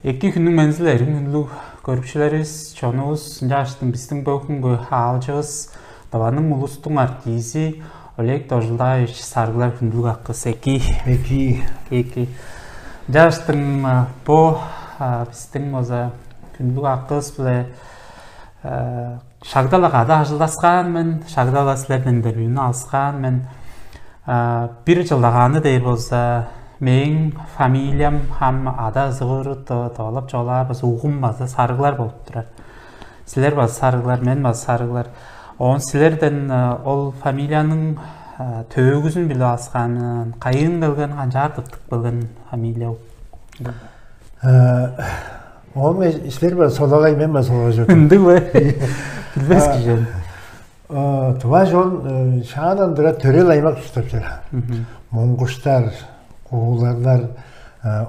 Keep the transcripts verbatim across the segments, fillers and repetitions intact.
Эки хүннүң мензил, эргим хүндүлүг көрүкчүлеривис, чонувус, ынчааштың бистиң бөгүнгү аалчывыс Тываның улустуң артизи Олег Дожулдаевич Сарыглар, хүндүлүг акыс. Эки. Эки. Эки. Ынчааштың бо бистиң база хүндүлүг акыс-биле шагдала кады ажылдаскаан мен, шагдала силерден интервьюну алыскаан мен. Бир чылдагааны дээр болза, мээң фамилиям ам ада ызыгыры тывалап чугаалаар болза, угум база Сарыглар болуп турар. Силер база Сарыглар, мен база Сарыглар. Оон силерден ол фамилияның төөгүзүн билип алыскаанын, кайыын келген, канчаар тыптып келген фамилия ол? Оон силер база солагай, мен база солагай чордум. Ындыг бе? Билбес кижи. Тыва чон шаандан тура төрел аймак чурттап чораан. Моңгуштар, кууларлар,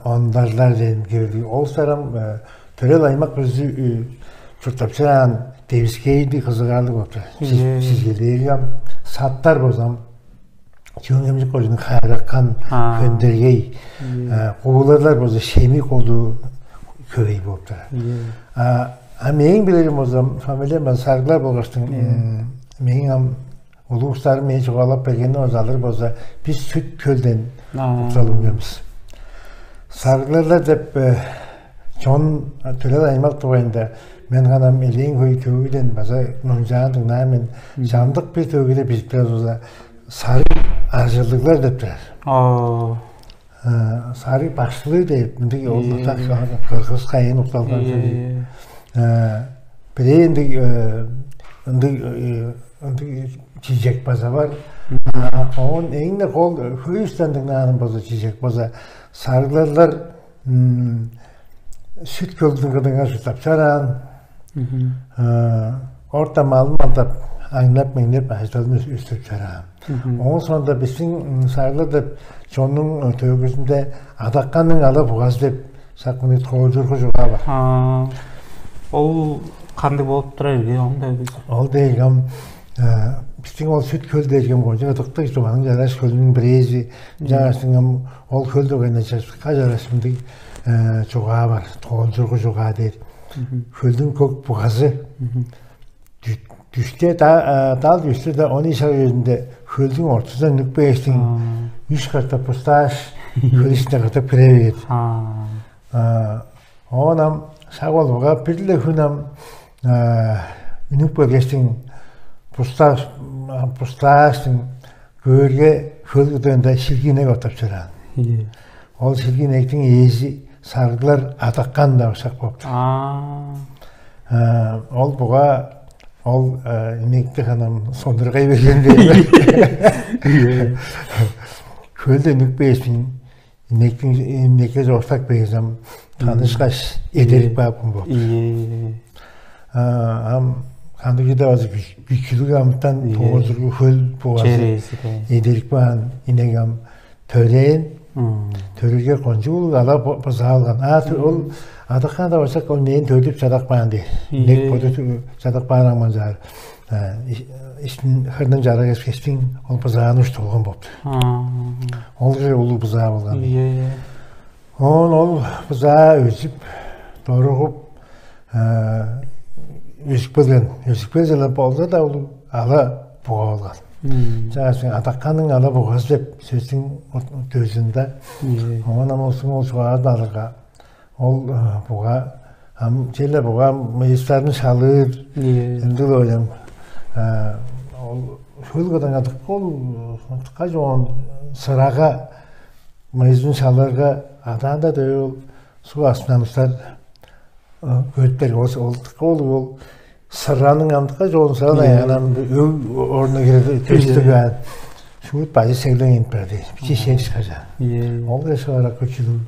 ондарлар дээни кирди. Ол сарам төрел аймак бүрүзү чурттап чораан девискээри кызыгаарлыг болуп турар. Сизгелээри ам, саттар болза ам, Чөөн Хемчик кожууннуң Хайыракан, Хөндергей, кууларлар болза Шеми колдуу, Хөвей болуп турар. А мээң билирим болза, фамилиям база Сарыглар болгаштың, мээң ам улуг улустарым мээң чугаалап бергени болза, алыр болза, бис Сүт-Хөлден укталып үнген бис. Сарыгларлар деп чон, төрел аймак дугайында мен ханам элээн хөй төөгүден база номчаан дыңнаан мен. Чамдык бир төөгүде бижип турар болза, сарыг аржылыглар деп турар. Сарыг баштылыг деп, мындыг ол кыргыс кайын укталган сөс. Бирээ ындыг, ындыг, ындыг чижек база бар. Оон эң-не кол хөй улустан дыңнааным болза, чижек болза, Сарыгларлар Сүт-Хөлдүң кыдыынга чурттап чораан. Орта малын алдап, аңнап-меңнеп, ажы-төлүн өстүрүп чораан. Ооң соонда бистиң Сарыглар деп чоннуң төөгүзүнде Адакканның ала бугазы деп шак мындыг тоолчургу чугаа бар. Ол кандыг болуп турар ирги, оң төөгүзү? Ол дээрге ам бистиң ол Сүт-Хөл дээрге ам кончуг ыдыктыг Тываның чараш хөлүнүң бирээзи. Чааштың ам ол хөл дугайында часкаш арашымдыг чугаа бар, тоолчургу чугаа дээр. Хөлдүң көк бугазы дүште, дал дүште-даа, он ийи шак үезинде хөлдүң ортузундан үнүп кээштиң, үш катап бустааш, хөл иштинде катап кире бээр. Оон ам шак ол буга бир-ле хүн ам үнүп келгештиң, бустааш, бустааштың көөрге, хөл кыдыында шилги инек оттап чораан. Ол шилги инектиң ээзи Сарыглар Адаккан деп ышак болуптур. Ол буга ол инекти ханам сондургай берген дээр. Хөлден үнүп кээштиң, инектиң, инекке чоокшулап кээрзем, танышкаш, эдерип каапкан болуп. Ам кандыг-даа база күчүлүг амытан, тоолчургу хөл бугазы эдерип каан инек ам төрээн, төрелге кончуг улуг ала бызаа алган. А ол Адаккан деп ышак, ол мээң төрүттүп чадап каан дээр. Инек боду чадап каан ам, ынчаар иштин хырнын чара кескештиң, ол бызааны уштулган болуптур. Ол кире улуг бызаа болган. Оон ол бызаа өзүп, доругуп, өзүп келген. Өзүп келзе-ле, болза-даа улуг ала буга болган. Чагаштың Адакканның ала бугазы деп сөстүң дөзүнде. Оон ам улустуң ол чугаазын алырга, ол буга ам черле буга мыйыстарын шалыыр. Ындыг ойлам. Ол шөл кыдаңа дыка, ол дыка чоон сырага мыйызын шалыырга, адаанда дөө ол суг астындан улустар көрүптер. Ол, ол дыка, ол, ол сыраның амдыкка чоон сыран аягынан өг орнуна кире көстүг аан. Шуут бажы сеглең ийип барды. Бичи шек шкажа. Ол кешке барак күчүлүг.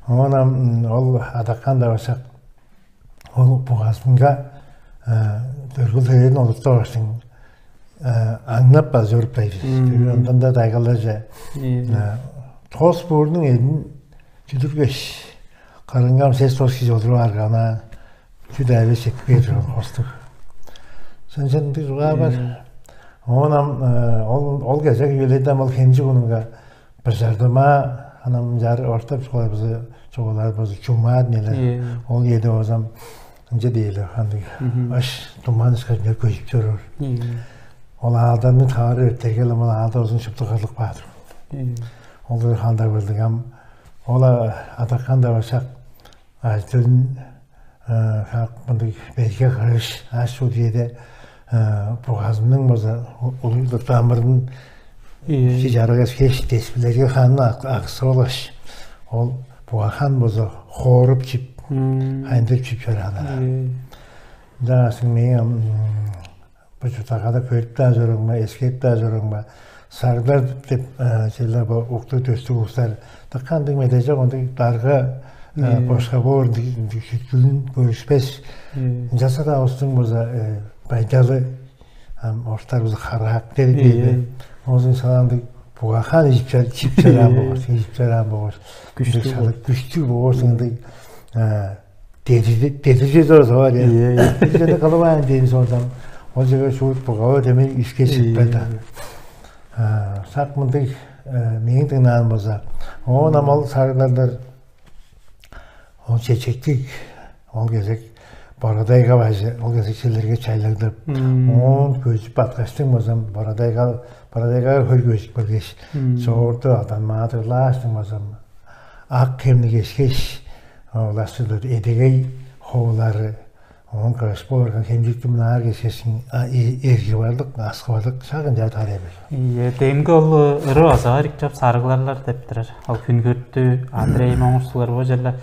Оон ам ол Адаккан деп ышак ол бугазынга дөргүл-херээни олуртуп алгаштың, аңнап база чоруп каай бис. Мм. Ондан-даа дайгалажа. Тос буурнуң эъдин чүдүргеш, кырынга ам сес-тос кижи олуруп аарга, ана чүдү эвес чедип кээр турган хостуг. Сен, сен ындыг чугаа бар. Оон ам ол, ол кезек үелерде ам ол Хемчик унунга быжардымаа, ынам чар ортап чугаалаар база чугаалаар болза, чума дээни. Ол үеде болза ам ынча дээли, андыг ыш, туман ышкаш үнер көжүп чоруур. Ол аалдарны таварып эртергел, ол аалда узун шупту кырлып каар. Ол халдар кылдык ам. Ол адаккан-даа башак ажы-төлүн, мындыг берге кырыш аш ол үеде бугазының болза улуг дамырын чижарыгаш кеш деспилерге ханны аксы болгаш, ол буга хан болза хооруп чип, хайындырып чип чорааннар. Ынчангаш мээң ам бо чуртталгада көрүп-даа чоруңма, эскерип-даа чоруңма, сарыглар деп черле бо уктуг-дөстүг улустар дыка ындыг медежок, ындыг дарга бошка боор, ындыг чүткүлүн көрүшпес. Ынчалза-даа улустуң болза байдалы, ам орустар болза характери дээр бе, оозун салаандыг буга хан ижип чор-, чип чораан болгаш, ижип чораан болгаш, күштүг, күштүг болгаш, ындыг дедиже доза бар. Дедиже кылып аан дээн соондан ол жерге шуут бугава демей үске сиппе да. Сак мындыг мээң дыңнаан болза, оон ам ол сарыгларлар ол чечектиг, ол кезек бородайга бажы, ол кезек силерге чайлагдырып, оон көжүп баткаштың болзам, бородайга, бородайга хөл көжүп келгеш, соорду адан маадырлааштың болзам, ак хемни кешкеш, ол астыдыр эдегей ховулары, оон кырышпы орган хемчиктим наар кешкешиң, эрги барлык, аскы барлык шак ынчаар тарай бер. Ийе, демги ол ыры база ырыкчап сарыгларлар деп турар. Ол Күнгүртү, Андрей Моңгуштуглар бо черле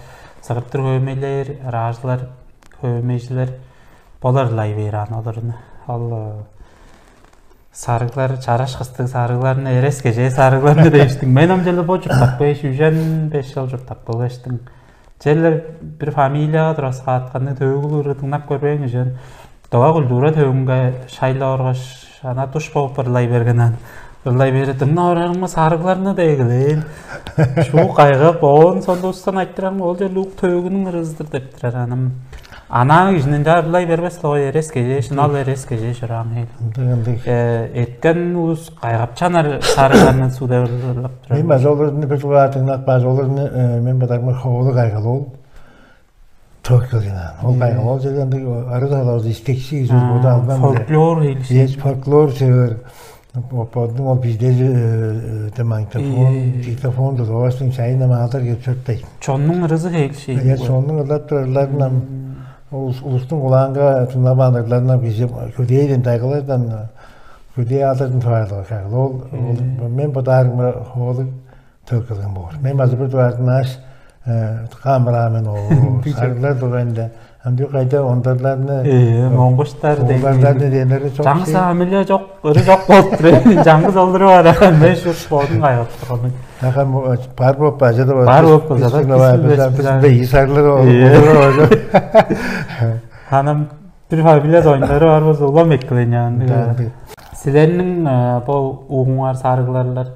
сыгыртыр хөөмейлер, ыраажылар, хөөмейжилер болар ылай бээр аан оларны. Ол сарыглар, чараш кыстыг сарыгларны, эрес кежээ сарыгларны дээштиң. Мен ам черле бо чурттап кээш, үжен беш чыл чурттап келгештиң. Черле бир фамилияга тураскаатканны төөгүл ыры дыңнап көрбээн үжен. Дова культура төвүнге шайлап оргаш, ана душ болуп ырлай берген аан. Ырлай бере дыңнап орарымга сарыгларны дегилээн. Шуу кайгап, оон сонда устан айтырам, ол черле ук төөгүнүң ырызы-дыр деп турар аным. Анаа кижинден чаарлай бербес-ле ой, эрес кежээш, ынал эрес кежээш чораан хейли. Ындыг, ындыг. Эрткен улус кайгапчанар сарыгларны суудап турар. Мен база оларны бир дугаар дыңнап, база оларны мен бадарымга ховулуг кайгал ол. Ток кылган. Ол кайгал ол жерде ындыг ары талавыз истекчи кижи боду албан. Фольклор хейлиши. Есть фольклор север. Бодунуң ол биздер демагнитофон, диктофон дулавастың чайын ам аалдар кеп чөртпейт. Чоннуң ырызы хейлиши. Эгер соннуң ырлап турарларын ам улустуң кулаанга тыңнавааннарларын ам кижи көдээден дайгылардан көдээ аалдарын тураарлыгы кагыл. Ол мен бодаарымга хоолуг төл кылган боор. Мен база бир дугаардан ааш камыраа мен ол сарыглар дугайында ам бир кайда ондарларны, моңгуштар, ондарларны деңнери чок. Чаңгыс амылия чок, ыры чок болуп тур. Чаңгыс олдуруп ара мен шут бодун кайгап турган. Яхан бар болуп бажа да бар. Бар болуп бажа да. Биздин да ии сарлар ол. Ханам бир фамилия оюннары бар болза улам эккелен яан. Силерниң бо угуңар сарыгларлар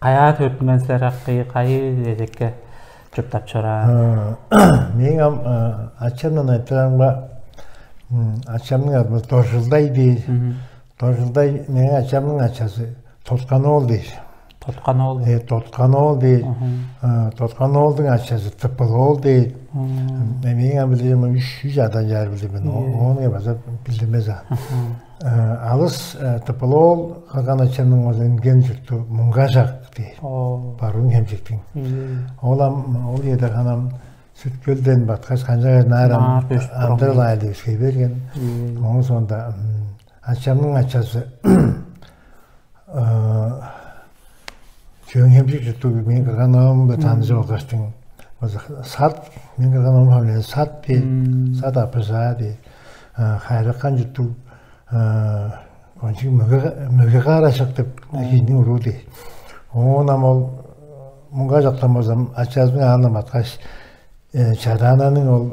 каяа төрүттүнген силер аккы, кайы эжекке чурттап чораан? Мээң ам ачамдан айтырарымга, ачамның ады Доржулдай дээр. Доржулдай мээң ачамның ачазы Тоткан-оол дээр. Тоткан-оол. Э, Тоткан-оол дээр. Тоткан-оолдуң ачазы Тыппыл-оол дээр. Мээң ам билирим үш үч адан чаар билдим мен. Оон база билдимес ам. Алыс Тыппыл-оол кырган ачамның ол үнген чурту Муңгажак дээр. Баруун Хемчиктиң. Ол ам ол үеде ханам Сүт-Хөлден баткаш канчагар наар ам амдырыл аайлы өскей берген. Оон соонда ачамның ачазы Чөөн-Хемчик чурттуг мээң кырган-авам-биле таныжып алгаштың, база Сат, мээң кырган-авам фамилиязы Сат дээр, Сат Апыжаа дээр, Хайыракан чурттуг кончуг мөге мөге каарашак деп кижиниң уруу дээр. Оон ам ол муңга чоктамазам ачазының аалындан баткаш, Чадаананың ол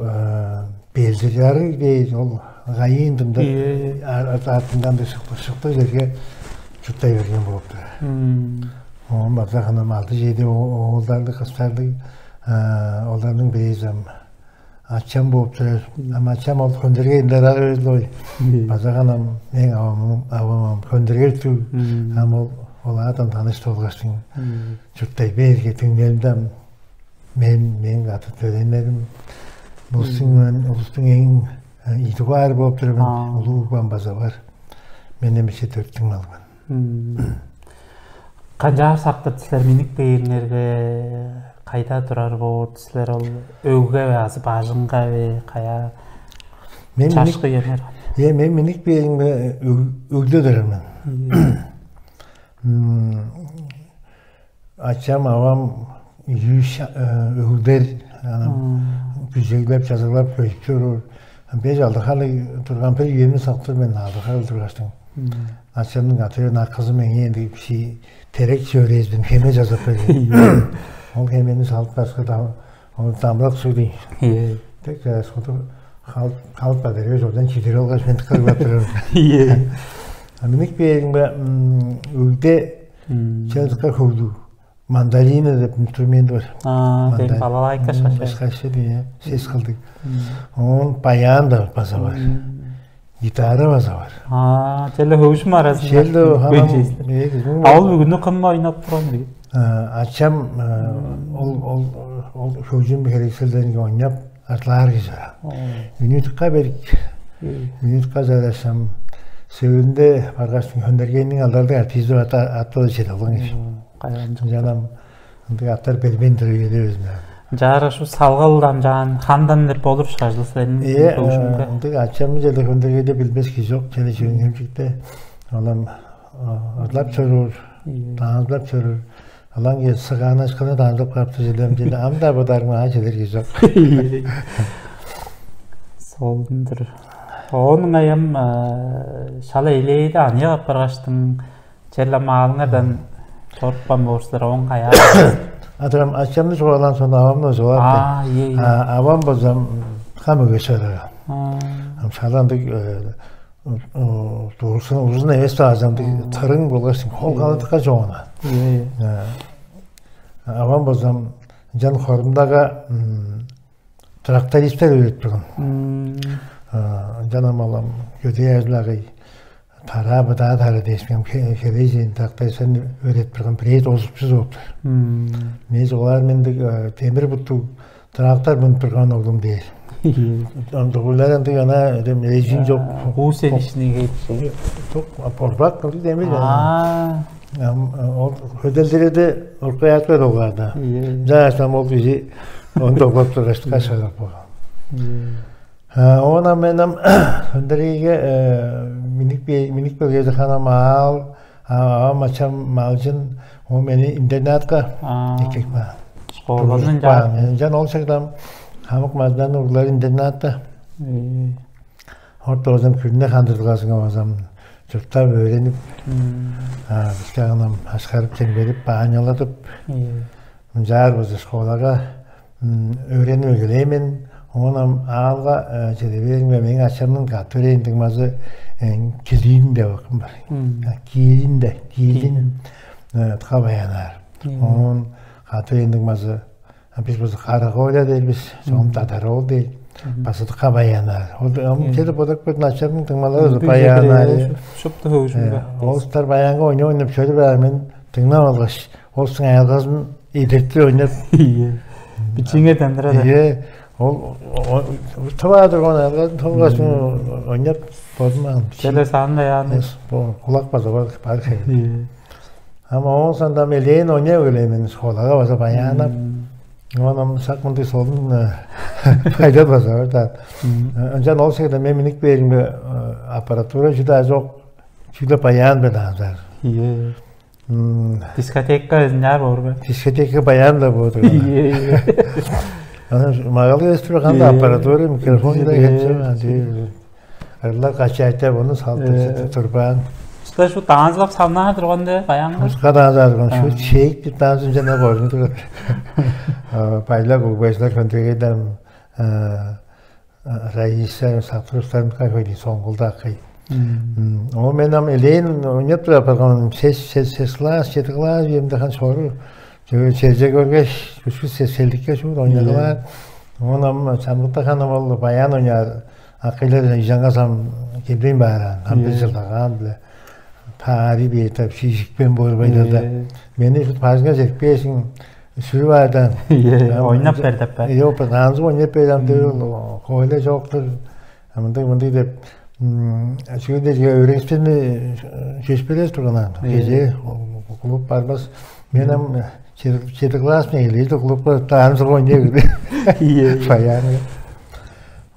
белдиряры дээр ол кайыын дымда артындан да шыктыг шыктыг черге чурттай берген болуптур. Оон база ханам алды чеди оолдарлыг кыстарлыг оларның бирээзи ам ачам болуп турар. Ам ачам ол хөндерге ындарак эвес ой. База ханам мээң авамам авамам хөндерге түг. Ам ол олардан таныш толгаштың чурттай бээрге түңнелимде ам Мен мен кады төрээннерим улустуң мен улустуң эң идугаар болуп тур мен. Аа. Улуу угбам база бар. Мен эмче төрттүң алган. Мм. Канчаар сактыр силер миннип кээриңерге? Кайда турар боор силер? Ол өгге бе азы бажыңга бе? Кая? Мен миннип Чашкы эмер. Е, мен миннип кээримге өгде турар мен. Мм, ачам авам юш өгдер, анан күзеглеп жазыглап көжүп чоруур. Беш алды харлыг турган бир үемни сактыр мен алды харлыг тургаштың. Ачамның аты берген акызым эңээ ындыг биши терек чөөрээзбин хеме жазап берген. Ол хемени салып башка ол дамырак суг дейн. Тек суду халып бадырыгаш одан чидирип алгаш мен тыккыр кылап турар. Ийе. А миник бээринге өгде чыгыртка хөвдү. Мандолина деп инструмент бар. Аа, тем балалайка шаша. Шаша дейе сес кылдык. Он баян да база бар. Гитара база бар. Аа, челе хөвшүм аразында. Челе ханам Ал бүгүнү кымма ойнап турган дейт? Ачам ол ол ол хөгжүм херекселдеринге ойнап артылаар кижи. Үнүтка берик. Үнүтка жарашам. Сөөлүндө баргаш хөндергенниң алдалдык артизи аттылы чеде болган кижи. Жанам ындыг аттар бербейн туруп эле өзүнө. Жаара шу салгалдан жаан хандан деп болур шажыл сенин Э, хөгжүмгө. Ындыг ачамны жеде хөндергенде билбес кижи жок. Жене чүрүн хемчикте. Анан ырлап чоруур, даанзылап чоруур. Алаң сыгаанашкыны даанзылап каапты жилем жеде. Ам да бодарым аа жилер кижи жок. Солундур. Оонуң аям шала элээди аныяк апаргаштың черле маалыңардан чорупкан боор силер оон каяа? Адырам ачамны чугаалаан соң авамны чугаалап. Аа, ие, ие. Авам болзам хам өгөсү адырам. Ам шала ындыг дуурсун узун эвес баазамдыг тырың болгаш кол калыдыкка жоона. Авам болзам жан хорумдага трактористтер өөрүп турган. Жан амалам көдээ ажылагый тараа быдаа тары дээшкен херейжен трактористтен өөрүп турган бирээт озукчу зооптар. Мээз олар мендик темир буттуг трактор мынып турган оглум дээр. Дугуйлар ындыг ана эжиң жок. Куу сенишниге. Жок, борбак кылдыг демир. Ол хөделдиреде уркаятка долгаарда. Жаастан ол кижи ону доглап тургаш кашалап болган. Оона мен ам хөндерейге миник миник белгеди ханам аал авам ачам малчын ол мени интернатка эккек баан. Школаны Ынчан ол шагдам хамык маздан урлар интернатта. Орта озам күрүнү хандырдылгазынга базам чурттап өөренип, бишке анам ашкарып чемгерип, баанньаладып, мынчаар база школага өөренип эгелээмен. Оон ам аалга чеде бээримге мээң ачамның катырыын дыңмазы килиин деп акым бар. Киилин де, киилин тыка баянаар. Оон катырыын дыңмазы А бис база карага ойла дээр бис, соом татар ол дээр. База кабаяна. Ол ам чеде бодап көрдүн ачамның тыңмалары баяна. Шупту хөгүшүнге. Олустар баянга ойнап ойнап чөрүп аар мен тыңнап алгаш, олустуң аялгазын идиртип ойнап. Ие. Бичиңе дандырады. Ие. Ол тываадыр оны аялгазын тывгашын ойнап бодум ам. Челе саанда яаны. Кулак база бар бар хей. Ие. Ам оон сондам элээн оня өлээн мен школага база баяаннап. Оон ам сак мындыг солун пайда база бар да. Ынчан ол шегде мен минип бээримге аппаратура чүдаа жок. Чүгле баяан бе даазар. Ие. Дискотека ынчаар боор бе? Дискотека баян да боор. Ие. Ана магалы эстип канда аппаратура микрофон да кетсе андый. Ырлар качаайтап ону салтыр сытып турбаан. Уста шу даанзылап самнаар турганда баянгы. Уска даанзаарган шу шейик деп даанзын жана борун турган. Байлак угбайсылар хөндегейден Раиса сатырыштарын кайфайдын соңгулда аккай. О мен ам элээн ойнап тура барган сес сес сес класс, жети класс жеримде хан шору. Чеже көргеш, күшкү селдикке шуут ойнадылар. Оон ам чамдыкта ханы болду баян ойнаар акыйлар ыйжаңга сам кемден баар ам бир жылдагаан биле таари бээр тап шиишикпен боор байларда. Мени шут бажыңга жетпээшиң Сүрүп аардан. Ийе, ойнап бер деп бе? Ийе, опа, танцып ойнап бер ам дээр ол, койле чоктур. Мындыг мындыг деп, чүге дээрге өөреникчини чөпшээрел турган ам. Кежээ клуб барбас. Мен ам чеди класс мегелейди клубка танцып ойнай берди. Ийе. Баян.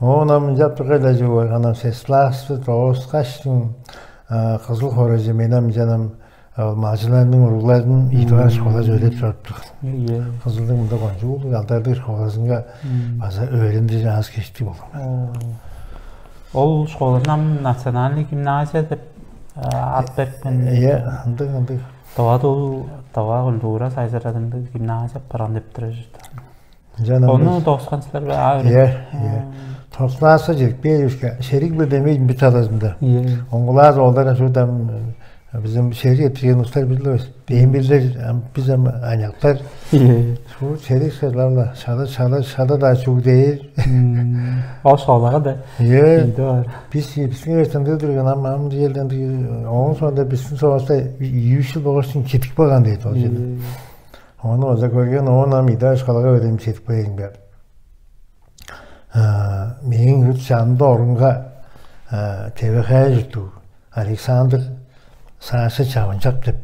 Оон ам ынчап тургай-ла чүве, анан сес класс дооскаштың, Кызыл хоорайже мен ам ынчан ам ол малчыннарның уругларын ийдиван школаже өөредип чоруп турган. Ийе. Кызылдың мында кончуг алдарлыг школазынга база өөренир чаңгыс кештиг болган. Ол школаны ам национальный гимназия деп ат берипкен. Ийе, ындыг ындыг. Тыва дыл, тыва культура сайзырадындыг гимназия апарган деп турар. Ынчан ону доскан силер бе? Ие, ие. Тос класска чедип кээривиске, шериг-биле демейдим бир талазында. Оңгулаас оолдар ам шуут ам бизин шериг эттирген улустар билдивис. Бейим билдер, биз ам аныяктар. Шуут шериг сырларла шада шада шада-даа чуг дээр. Ол шоолага да. Ие. Бис бистиң эвес ындыг турган ам ам диелден оон соонда бистиң соовуста ийи-үч чыл болгаш чедип калган дейт ол жерде. Ону база көрген, оон ам идаа школага берем чедип кээрим бе. Мээң үт чанымда орунга Тевехая чурттуг Александр Саша Чавынчак деп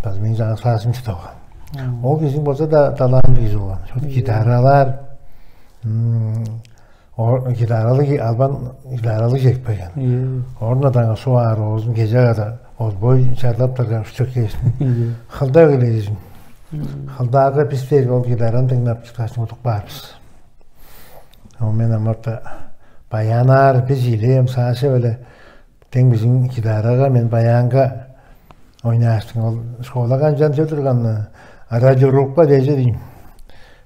база мээң чаңгыс классым чыдып алган. Ол кижиниң болза да талаан кижи болган. Шут гитаралар, гитаралыг албан гитаралыг чедип калган. Орун-даа сугаар оозун кежээ када олбой чарлап турган ушчак кээштин. Хылдаа кележин. Хылдаарга бис дээрге ол гитараны дыңнап чыткаш удуп каар бис. Ол мен амарта баянаар бис илээм Саша беле дең бизин гитарага мен баянга ойнааштың ол школага ынчан чыдырган радиорубка дээже дейм.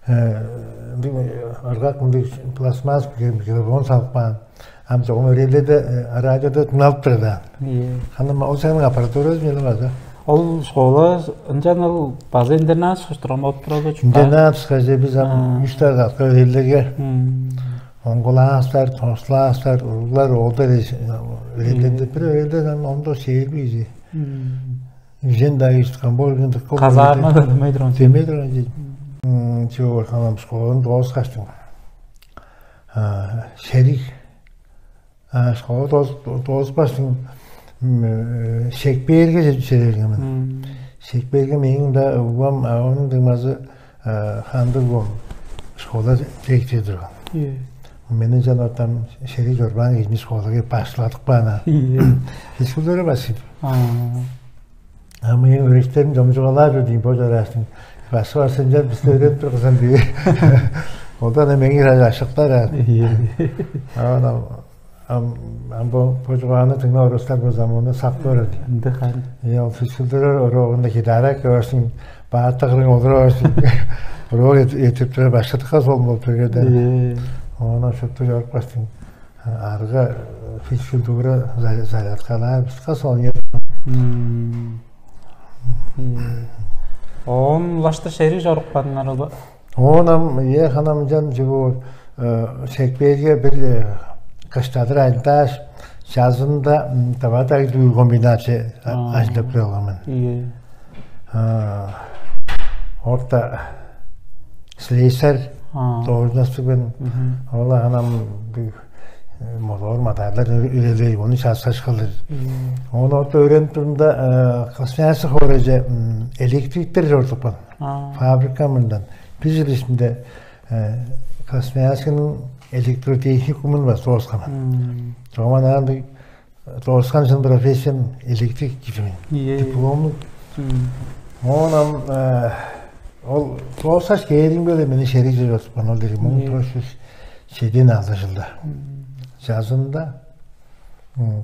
Ыргак мындыг пластмасс микрофон салып каан. Ам чогум өрээлерде радиода дыңналып турар даан. Аны ол сагның аппаратурасы мени база. Ол школа ынчан ол база интернат ышкаш турган болуп турар бе? Интернат ышкаш биз ам үч дагы атка өрээлерге оңгулаастар, тослаастар, уруглар, оолдар өрээлерде бир өрээлдер ам ондо шээрби кижи. Үжен даайыштыкан болгондук. Казармада дөмей турган. Дөмей турган жер. Чүгү барган школаны дооскаштың. Шериг. Школа доозупкаштың Шекпээрге чеде берген мен. Шекпээрге мээң да угам авамның дыңмазы хандыг бом школа директору турган. Мени жан ортам шериг чорбаан кижини школага башладык баана. Физкультура башкы. А мээң өөреникчилерим жомчугалаар бир дийин бо чораашты. Башкы барсынча бисти өөредип тургузан дии. Олдан меңир ашыктар. Ам ам бо бо чугааны дыңнап орустар бо заманы сак көрөр. Ынды хан. Е ол физкультура уруогунда хидаара көрсүң, баатта кырың олура орсуң. Уруок этип тура башкытыкка сол болуп бергенде. Ону шупту чоруп каштың. Арга физкультура зарядкалаар биске сооннер. Оон улаштыр шериг чорупканыңар ол. Оон ам ие ханамчан чугу Шекпээрге бир кыштадыр айылдааш, жазында давадай дүүл комбинация ажылдап келген мен. Орта слесарь должностугун ол анам мотор мадарлар үлелей, ону часкаш кылдыр. Ону орта өөренип турумда Красноярск хоорайже электриктер чорудупкан. Фабрика мындан. Бир жыл ичинде Красноярскының электротехникумун бар сооскан. Чогуман андыг дооскан чын профессиям электрик кижи мен. Дипломнук. Оон ам ол доосаш кээриң беле мени шериг чыгып атпан ол деди муң тос жүз чеден алты жылда. Жазында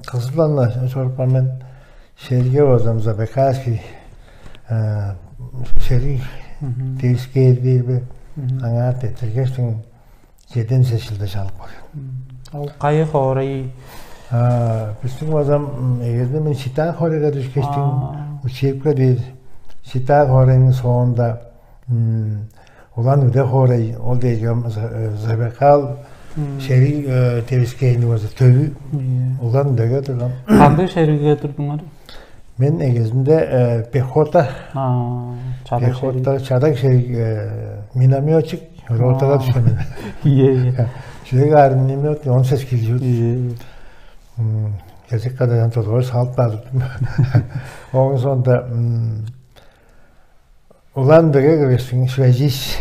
кызылдан чорупкан мен шерге болзам Забайкальский шериг девискээр бе аңаа теттиргештиң чеден сес жылда чалып барган. Ол кайы хоорай? Биздин базам эгерде мен Ситаа хоорайга түшкештим, учебка дээр Ситаа хоорайның соонда улан үде хоорай ол дээрге Забекал шериг девискээни база төвү улан үдеге турган. Кандай шеригге турдуңар? Мен эгезинде пехота, чадаг шериг, минометчик, ротага түшкен мен. Ийе, ийе. Шериг аар миномет он сес килжүр. Кезек кададан тодугаш салып баадым. Оон соонда Улан-Удэге киргештиң связист.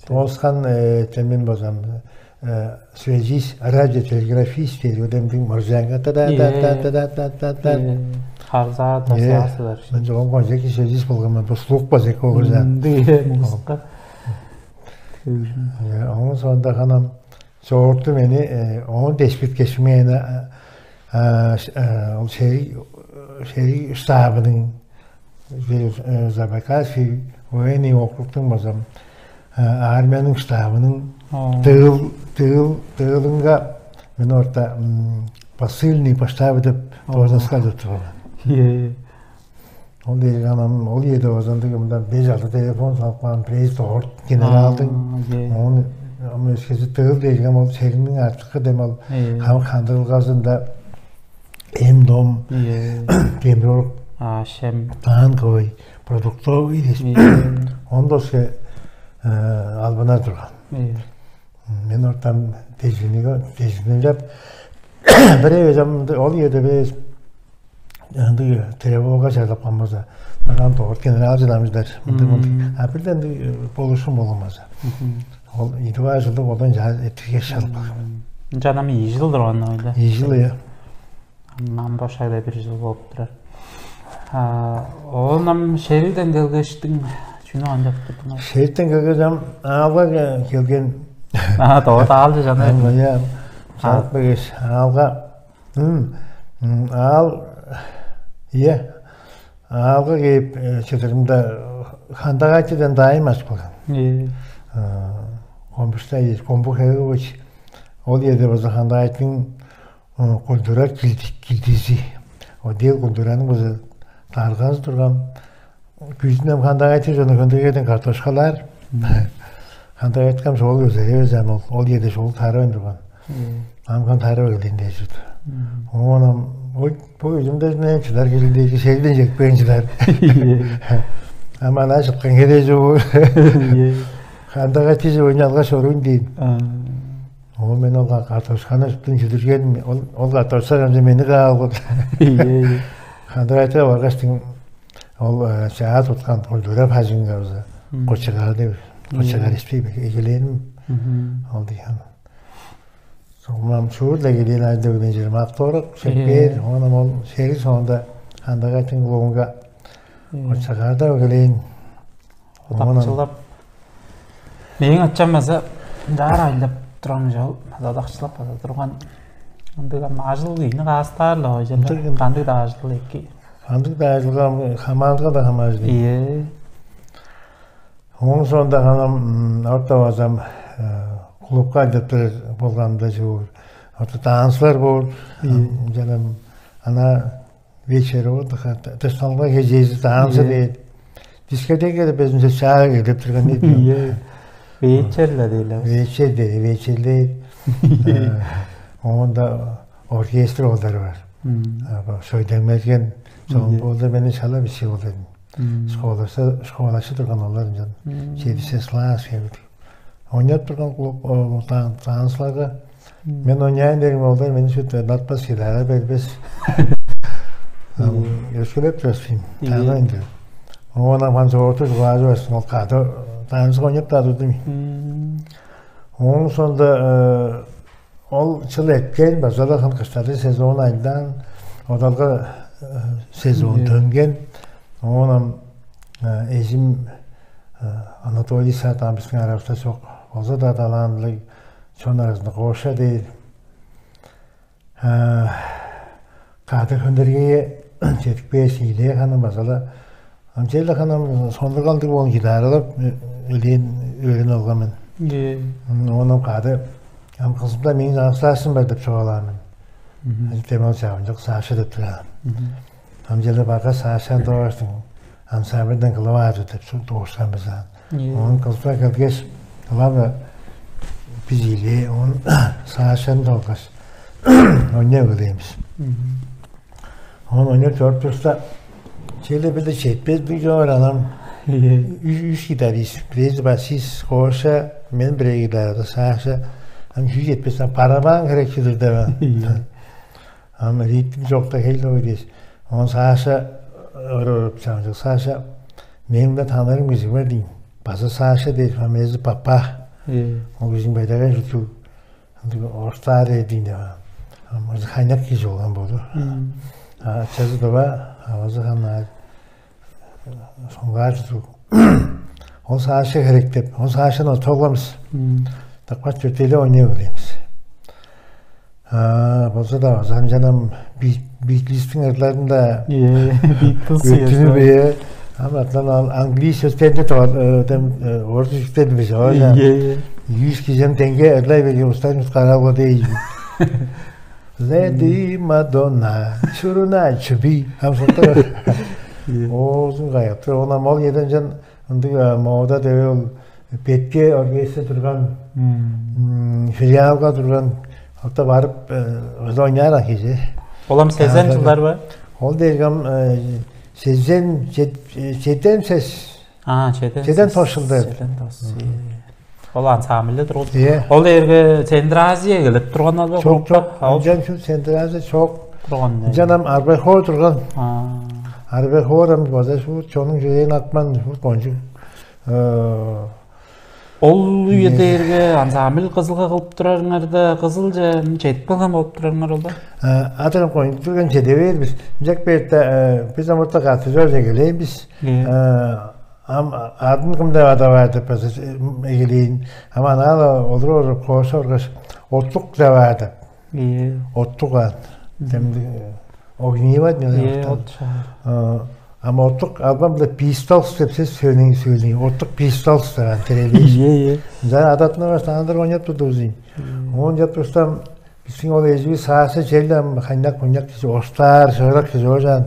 Тооскан, мен базам связист, радиотелеграфист дээр, демдиң морзянга та та та та та та та. Харзаа тосуясылар. Мен жоон кончеки связист болган мен, бу слух базеки огурзан. Ындыг музыка. Оон соонда ханам чогурту мени оон деспит кешмеени ол шериг штабының, Забайкальский военный округтуң базам армияның штабының тыыл тыыл тыылынга мен орта посыльный по штабу деп должностька деп турган. Ол дээрге анан ол ийеде озандыг мындан беш алты телефон салып каан президент генералдың. Оон ам өскези тыыл дээрге ол шериңниң артыкы дем ол хандырылгазында эм дом, темир, ашем, танковый, продуктовый дээш. Ондо албанар турган. Мен ортан дежиниге дежинилеп бир эвезем ол ийеде бир ындыг тревога чарлап калмаза, баран доор генерал чыдамчылар мындай мындай. А бирден болушум болмаза. Ол идип ажылдык одан жаа эптиге шалып калган. Жанам ийи жыл турган ойда. Ийи жыл, э. Ам башайда бир жыл болуп турар. Оон ам шериден келгештиң чүнү аңдап турдуң? Шериден келгеш ам аалга келген. А, доо таалчы жана. Ам я салып бегеш аалга. Аал, я аалга кээп чыдырымда хандагайтыдан дайым аш болган. Комбуштай комбу хевич ол эде база хандагайтын культура килдизи. Отдел культураның база даргазы турган. Күзүнөн хандагайтыр жону хөндөгеден картошкалар. Хандагайткам шоол өзеревес ан ол ол эде шоол тарыын турган. Амкан тарып эгелейн дээш. Оон ам бу үзүмдезинен чыдар келиндейчи шерден чекпээн чыдар. Ама ана чыткан хеде чогу. Хандагайтыр ойну алгаш оруйн дейн. Ол мен ол картошканы сүттүн чүдүрген ол картошка камчы мени каалган. Хандырайта баргаштың ол чаа туткан культура бажыңга база кочугаар деп кочугаар испей эгелээним ол деген. Соңунан шуур-ла келээн айда өгүнчүрүм автора чекпээр, оон ол шери соонда хандагайтың улуунга кочугаар деп эгелээн. Одакчылап. Мээң ачам база ынчаар айлап турган чол, база одакчылап база турган. Ындыг ам ажыл кийини каастаар-ла ойжал. Ындыг, ындыг. Кандыг-даа ажыл эки. Кандыг-даа ажылга хамаарылга-даа хамааржы. Ийе. Оон соонда ханам орта базам клубка айлап турар болганымда чуур. Орта танцылар боор. Жанам ана вечер отдыха, дышталга хежээзи танцы дээр. Дискотека деп безинче чаа келип турган дейт. Вечер-ла дейле. Вечер дээр, вечер дээр. Оонда оркестр олдары бар. Шойдаңмерген соң болду мени шала бичи болдум. Школасы школасы турган олар жан. Жетисе класс келди. Ойнап турган клуб танцыларга мен ойнайын дегим олдар мени сүт натпас кидара бербес. Өскелеп турасың. Тана инде. Оона ман жоорту жугаажы барсың ол кады танцыга ойнап да турдум. Оон сонда ол чыл эткен база да кыштады сезон айдан одалга сезон төнген. Оон эжим Анатолий Сатан биздин арабызда чок. Болза да далаанлыг чон аразында кооша дээр. Кады хөндергее чедип кээш ийлээ ханам база-ла ынча-ла ханам сондургалдыг болган гитаралап элээн өөрүнүп алган мен. Ону кады ам кызымда мээң жагыслаашым бар деп чугаалаан мен. Демал чаавынчык Саша деп турган. Ам чеде барга Сашаны доордуң ансамбльден кылып аажы деп дуушкан бис аан. Оон кылса келгеш, ылап бизилээ, оон Сашаны долгаш ойнап эгелээн бис. Оон ойнап чоруп турса, Чейле бир-де четпес биг чоор анам. Үш, үш гитарист, бирээзи басист, Гоша, мен бирээ гитарада, Саша, ам чүү четпес, ам барабан херекчидир деп. Ам ритм чокта хей-ле дээш. Он Саша ырып чамчык, Саша, мээң-даа таныырым кижи бар дейм. База Саша дээр, фамилиязы Папа. Ол кижиң байдаган чүттүг. Ындыг Австралия дейн деп. Ам хайнак кижи болган болду. Ачазы дова, авазы хамнаар соңгаар чүттүг. Ол Саша херек деп, ол Сашаны окталгамыз. Такпас төртейле ойнай беремиз. Болза-даа, озан жанам Битлистиң ырларында. Битлс. Өттүнү бие. Ам атан английский сөстерди тем орус үстен бис ооя. Ийе. Юс кижем теңге ырлай берген устан каралга дей. Леди Мадонна, чуруна чуби. Ам соттор. Оозун каяптыр. Онам ол еден жан ындыг мода деве ол бетке оркестр турган, филиалга турган, орта барып, оза ойнаар кижи. Олам сезен чылдар ба? Ол дээргем сезен, жетен сес. А, жетен. Жетен тос чылдар. Жетен тос. Ол ансамбльде турган. Ол дээрге Центр Азия келип турган алба? Чок, чок. Ынчан шу Центр Азия чок. Турган. Ынчан ам Арбайхоо турган. Арбайхоо ам база шу чонуң жүрээн акман шу кончуг. Ол үе дээрге ансамбль Кызылга кылып турарыңарда, Кызылче чедип калган болуп турарыңар ол да? Адырам коюнуп турган чеде бээр бис. Ынчак берде бис амырта катыжор эгелээн бис. Ам адын кым деп адаваар деп база эгелээн. Ам анаа-ла олуруп оргаш, оттук деп аар деп. Оттук аан. Демдиг огнивать мен. Ам оттук албан биле пистолс деп сес сөйлейин, сөйлейин. Оттук пистолс деп ан терелейин. Ийе, ийе. Ынчан адатына баштаандыр ойнап турдувус ийин. Оон жап турсам, бистиң ол эжибис Саша черле ам хайнак-хуйнак кижи, оштаар, шыырак кижи оожаан.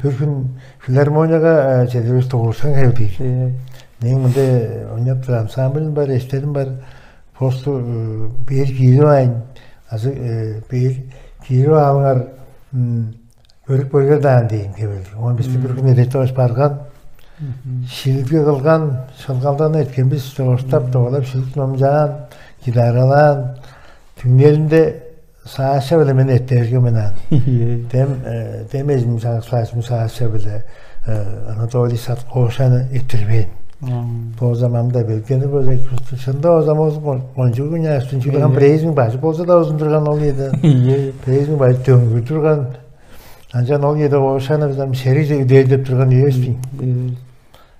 Бир хүн филармонияга чедивис дугурушкан хевдир. Мээң мындай ойнап турар ансамбльым бар, эштерим бар. Посту бээр киирип аайн, азы бээр киирип аалыңар, көрүп көргер даан дээн хевелдиг. Оон бисти бир хүн эдертивес барган, шилилге кылган, шылгалдан эрткен бис, оштап, догалап, шилип номчаан, гитаралаан, түңнелинде Саша-биле мен эртер мен аан. Дем дем эжим чаңгыс классчым Саша-биле Анатолий Садкошаны эрттирбээн. Бо заманда белгени болза, шында о заман кончуг уняшты чүгле ам Брезин бажы болза да узун турган ол эде. Брезин бажы дөңгүр турган. Анчан ол эде Ошаны бизем шеригже үдээлдеп турган үеспейн.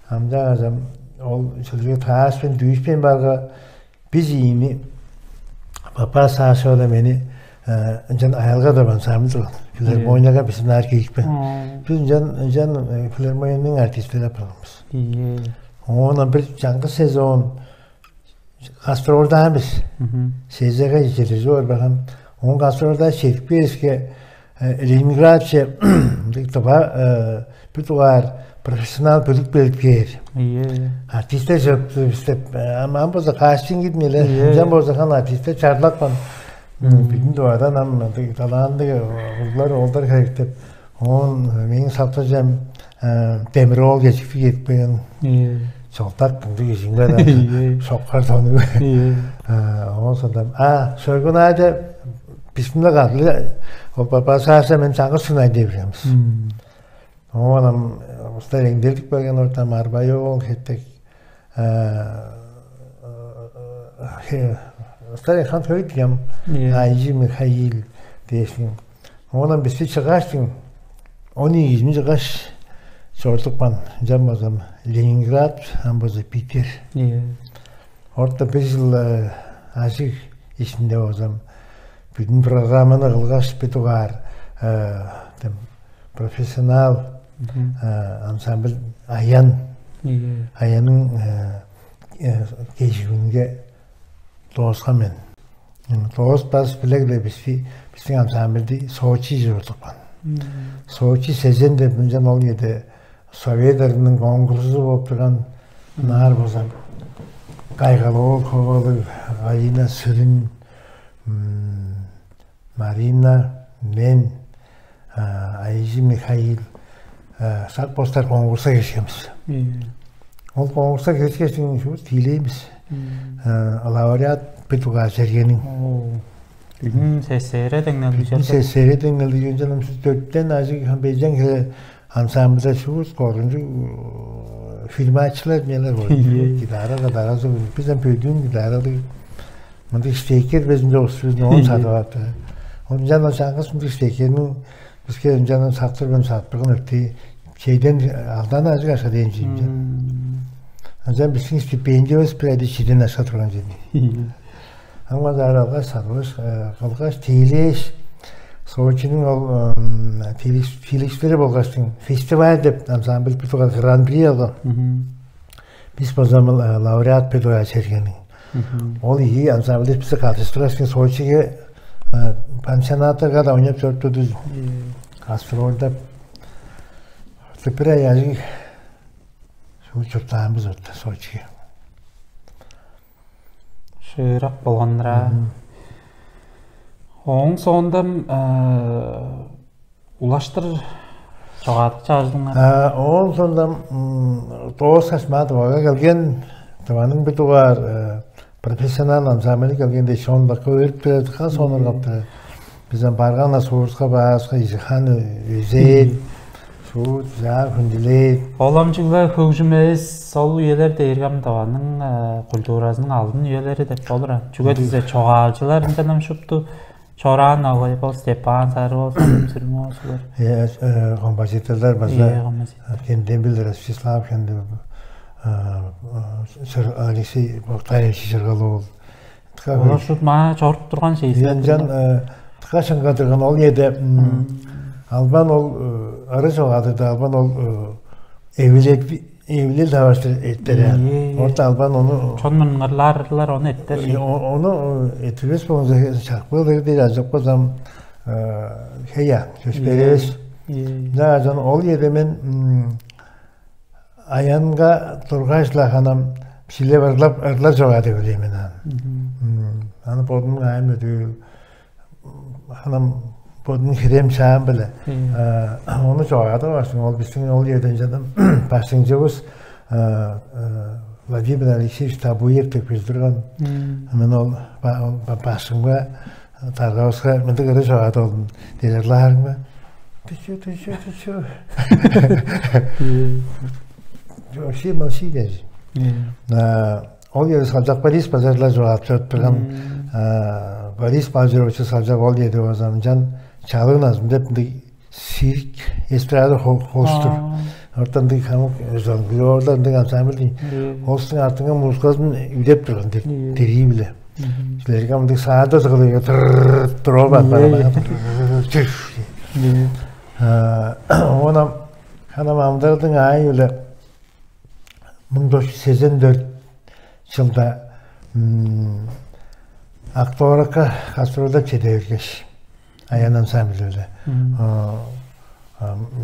Амдаа азам ол силерге тааспен дүүшпейн барга, бис ийини папа Саша-биле мени ынчан аялга деп ансамбль турган. Филармонияга бис ынаар киирипкен. Бис ынчан ынчан филармонияның артистери апарган бис. Оон бир чаңгыс сезон гастролдаан бис. Сезеге чедиржип барбаган. Оон гастролдаа чедип кээшке, Ленинградче тыва бир дугаар профессионал бөлүк белип кээр. Артистер чыгыптыр бис деп, ам ам болза кастинг кидим эле. Ынчан болза хан артистер чарлапкан. Биздин дубадан ам талаандыг уруглар, оолдар херек деп. Оон мээң сактыжам демир оол кечикти кетпеген. Чолтак ындыг кижиң бар. Шоккар тонуг. Оон сонда а Шойгун аажа бисмилла кадылы ол папа Саша мен чаңгыс шынай деп билемиз. Оон ам устар эңдердик берген ортам арбайы ол хеттек. Устар хан хөй дием. Айжи Михаил дээшин. Оон ам бисти чыгааштың он ийи кижини чыгаш чордукпан. Жам базам Ленинград, ам база Питер. Орта бир жыл ажыг ишинде болзам, бүдүн программаны кылгаш, бир дугаар профессионал ансамбль Аян, Аянның кежигинге дооскан мен. Доос бас билегле бисти биздин ансамбльди Сочи чыгырдыкпан. Сочи сезен деп ынчан ол эде Совет ырының конкурсу болуп турган. Наар болза Кайгал-оол Ховалыг, Галина Сүрүн, Марина, мен, Айжи Михаил, Сак бостар конкурска киришкенбиз. Ол конкурска киришкештиң шуут тиилээйн бис. Лауреат бир дугаар чергениң. Бүгүн СССР деңнелдиг. Бүгүн СССР деңнелдиг. Ынчан ам дөрттен ажыг ам бежен хире ансамбльда шуут коргунчуг фирмачылар, мелер боор. Гитара, гитаразы, бис ам бөдүүн гитарадыг. Мындыг штекер безин чогус, бис оон садып алды. Ол ынчан ол чаңгыс мындыг штекерниң биске ынчан сактыр мен сатпыргын өртей. Чейден алдан ажыг аша дээн чейимче. Ынчан биздин стипендиябыз бир айда чиден аша турган чейди. Аңмазаар алгаш, садывыш кылгаш, тиилээш, Сочинин ол тииликчилери болгаштың фестиваль деп ансамбль бир дугаар гран-при алган. Бис болза лауреат бир дугаар чергениң. Ол ийи ансамбль бисти катыштыргаш, Сочиге пансионаттарга да ойнап чорупту, гастрольдап. Бир ай ажыг шуут чурттаан бис орта Сочиге. Шыырак болгоннар аа. Ооң соонда улаштыр чогаадыкчы ажылыңар. Ооң соонда дооскаш маа Тывага келген, Тываның бир дугаар профессионал ансамбль келгенде шондакка өөрүп турар, дыка сонургап турар. Бизен барган-на суурска бааска ижихан өзээн шуут жаа хүндүлээр. Ол ам чүгле хөгжүм эвес, ол үелер дээрге ам Тываның культуразының алдын үелери деп болур. Чүге дизе чогаалчылар ынчан ам шупту чораан, ол Степан Сарыг болза, Сүрүң оозулар. Композиторлар база. Хендембил Ростислав Хендембил, Алексей Бактаевич Чыргал-оол. Олар шут маа чоруп турган шей. Ынчан тыка шыңгадырган ол эде албан ол ыры чогадырды, албан ол эвилек эвилел таваштыр эттер. Орта албан ону чон мынгырлаарлар, ону эттер. Ону этпес болза чакпыылыг дээр ажок болзам, хея сөс беребес. Да ажан ол эде мен аянга тургаш-ла ханам шилеп ырлап ырлар чогаадай билээн мен аны. Аны бодунуң аайым өдүүл ханам бодунуң херем шаам биле. Ону чогаадай баштың ол биздин ол жерден жадам баштыңчыбыз Владимир Алексеевич Табуев деп билдирген. Мен ол башымга таргавыска мындыг ыры чогаадай болдум. Дилерлаарыңга тучу тучу тучу. Вообще молчи даже. Ол эди салчак Борис базарлар чугаалап чоруп турган. Борис Бажирович салчак ол эди базамчан чалыын азым деп мындай сирк эстрада холстур. Ортан дыг хамык жонглёрлар дыг ансамбль дейм. Холстуң артынга музыказын үдеп турган дирии биле. Силерге мындыг саада сыгылыга тырып турап ап барган. Онам ханам амдырдың аайы биле муң тос жүз сезен дөрт чылда Ак-Довуракка гастролдап чеде бергеш, Аян ансамбль-биле.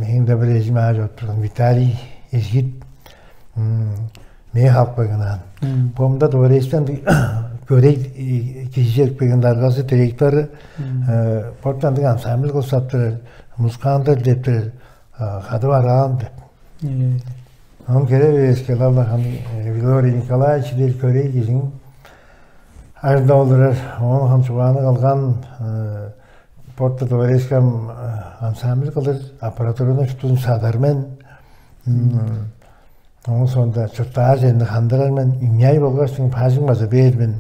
Мээң-даа бир эжим аажы отурган Виталий Изгит мээ халып кайган аан. Бомда дворецтен көрей кижи чедип келген даргазы, директору бортандыг ансамбль кылсап турар, музыканттар деп турар, кады бараан деп. Оон кире бээскелалда ханы Григорий Николаевич дээр көрей кижиң ажылдап олурар. Оон хам чугааны кылган, порта дворецком ансамбль кылыр, аппаратураны шуптузун садар мен. Оон соонда чурттаар черни хандырар мен. Үняй болгаш бажың база бээр мен.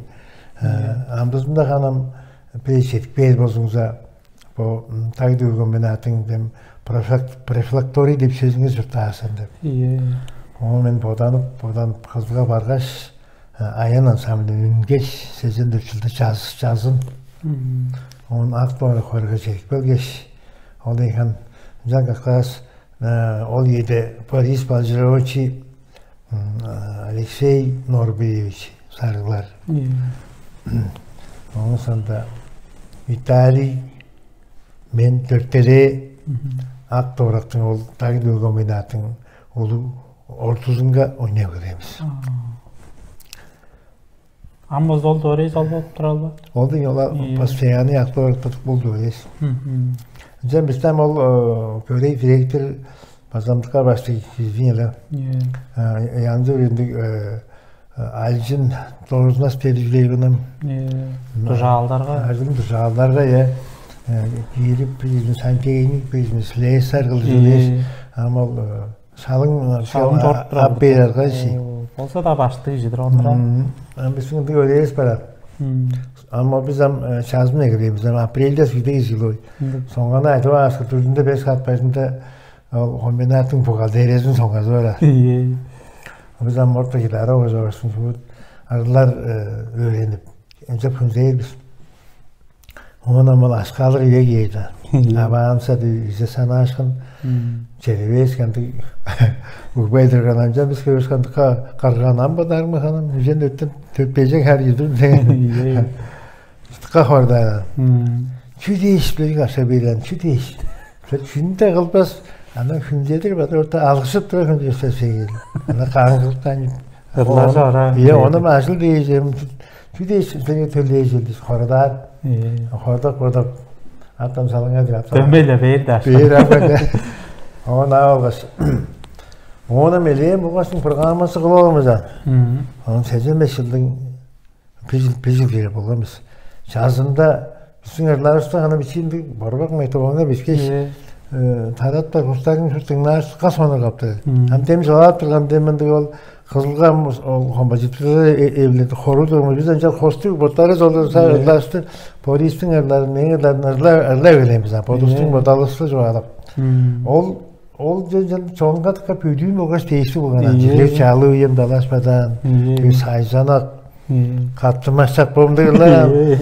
Амдызында ханам бир четип бээр болзуңза, бо таг дүүгүн мен атын дем профилакторий деп сөзүңүз чурттаарсан деп. Оон мен боданып боданып кызылга баргаш, Аян ансамбльден үнгеш, сезен дөрт чылда чазын. Оон ак дугара хорга чедип келгеш, ол ийхан ынчан каккаас ол ийде Борис Бажирович, Алексей Норбиевич Сарыглар. Оон сонда Виталий, мен дөртелээ ак дуурактың ол дагы дөгөмейн атын улуг ортузунга ойнап келебиз. Ам база ол дөрей зал болуп турар бе? Ол дең олар постоянный актор болду эвес. Ынчан бистен ол көрей директор базамдыкка баштыг кижиң эле. Янзы ындыг алчын должность дедиглейгиним. Дужаалдарга. Ажылым дужаалдарга, я. Кирип бизнес сантехник, бизнес слесарь кылдыр. Ам ол шалың шалың чоруп турар. Ап бээр арга иши. Болса да баштыг кижидир онура. Ам биздин ындыг өрээс барат. Ам ол биз ам чазын эгелейбиз, ам апрельде сүйдей жилой. Соңгана айтып ааскы түрүндө беш кат бажында ол комбинаттың бухгалтериясын соңгазы барат. Биз ам орта кидара ожабасын шуут арлар өөренип, ынчап хүнзээр бис. Оон ам ол ашкаалыг үе кээр-даа. Аванса дии иже санаашкын черевеес кандыг угбай турган амчан бис көрүшкандыкка карган ам бадармы ханам үжен өттүн төппежек хар юдур деген. Ыстыкка хордаан. Чү дээш билиг аша берген, чү дээш. Чүнде кылбас, ана хүнзедир бада орта алгышып тура хүнзесе сегел. Ана каңгылтан Ырлажа ара. Ие, ону ажыл дээжем. Чү дээш сени төлээжел дээш хордаар. Хордап, хордап. Аттан салыңа деп аттан. Дөмбейле бээр даш. Бээр апа. Оон алгаш. Ону мелеем бугашның программасы кылып алмаза. Ону сезен беш жылдың бир жыл бир жыл кире болган бис. Жазында биздин ырларыбызда ана бичиинде борбак майтоваңа бишкеш, тараттар кустарың шуут дыңнаарышка сонур каптар. Ам дем чылаап турган дем мындыг ол кызылгам ол композиторлар эвледи хору турган биз анча хостуг боттары солдурса ырлашты. Бористиң ырларын мээң ырларын ырлай ырлай берген биз. Бодустуң бодалысы чугаалап. Ол ол чонга тыка бүдүүн болгаш тээшти болган. Ие. Чалыы уям далашпадан, сайжанак, каттымашчак болумдурлар.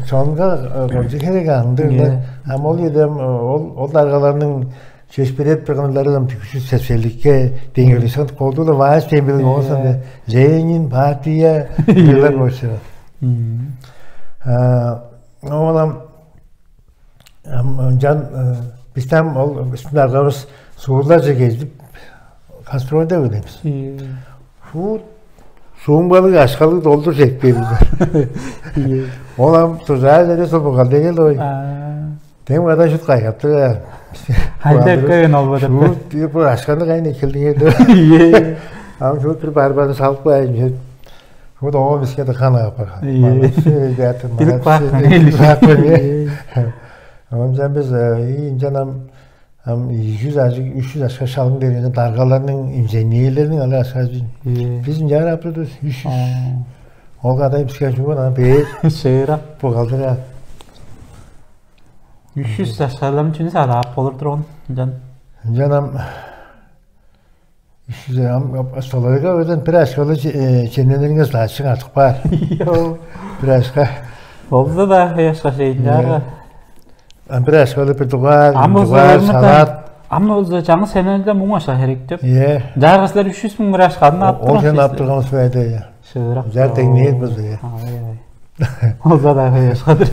Чонга кончу херек андырлар. Ам ол эдем ол ол даргаларның чөшпүреп турганлары ам түкүшү сепселикке деңгелешкен колдула вайс дембелин оңосон да Ленин партия дилер болчу. Оолам ынчан бистем ол үстүн аргабыз суурларже кезип гастрольда келебиз. Шуут суумбалыг ашкалыг долдур жетпейбиз. Ол ам тужаа жере сол бухгалтерия ой. Тем када шут кайгап тур. Хайда көөн ол бада. Шуут бир ашканы кайын экилдиңер деп. Ам шуут бир барбаны салып каайын. Вот оон биске дыка апарган. Билип каапкан. Ончан биз ынчан ам ам 200 ажыг 300 ашка шалың берген даргаларның инженерлерниң ала ашкажын. Биз ынчаар аптыдыс 300. Ол кадай биске жуган ам бээр Шыырак. Бугалдыра. Үш жүз жашкайлам чүнү садаап болур турган ынчан. Ынчан ам Ам столовойга өзен бир ашкалы чемненириңер злачың артык баар. Бир ашка. Болза да хыяшка шейинчаарга. Ам бир ашкалы бир дугаар, Ам дугаар салат. Ам болза жаңы сенелде муң ашка херек деп. Иә. Жаргыслар үш жүз муң бир ашканы ап Ол сен ап турган сыйды. Шыырак. Зар теңнээр болза. Болза да хыяшкадыр.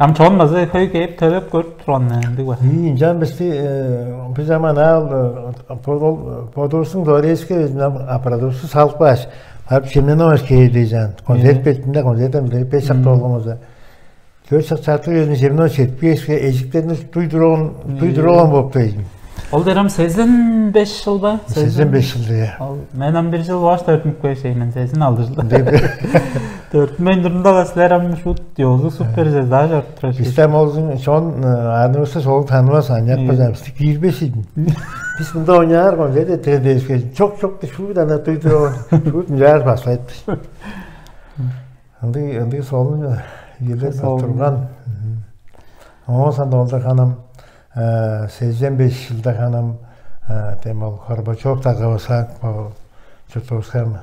Ам чон база хөй кээп төлеп көрүп турган ындыг бар. Ии, ынчан бисти бир заман аал бодуусуң дворецке аппаратурасы салып кааш, барып Семенович кээр дээжаан. Концерт бетинде концерттен биле беш шакта болгон болза. Төрт шак чартык өзүн Семенович четип кээшке эжиктерни дуй турган дуй турган болуп дейдим. Ол дерем сезен беш жыл ба? Сезен беш жыл иә. Ол мен ам бир жыл баш төртүнүп кээшеймен, сезен алты жыл. Төртүнмейн турумда силер ам шут ёзу супер звезда чорудуп турар. Бистем олзун шон аныбысы сол танывас аняк база бисти киирбес идим. Бис мында ойнаар конча да тирендейбиске чок чок да шуут ана дуйду шуут мынчаар баслайды. Ындыг ындыг солун еле турган. Оон санда олда ханам сезен беш жылда ханам тем ол Горбачев дагаваса чуртубускан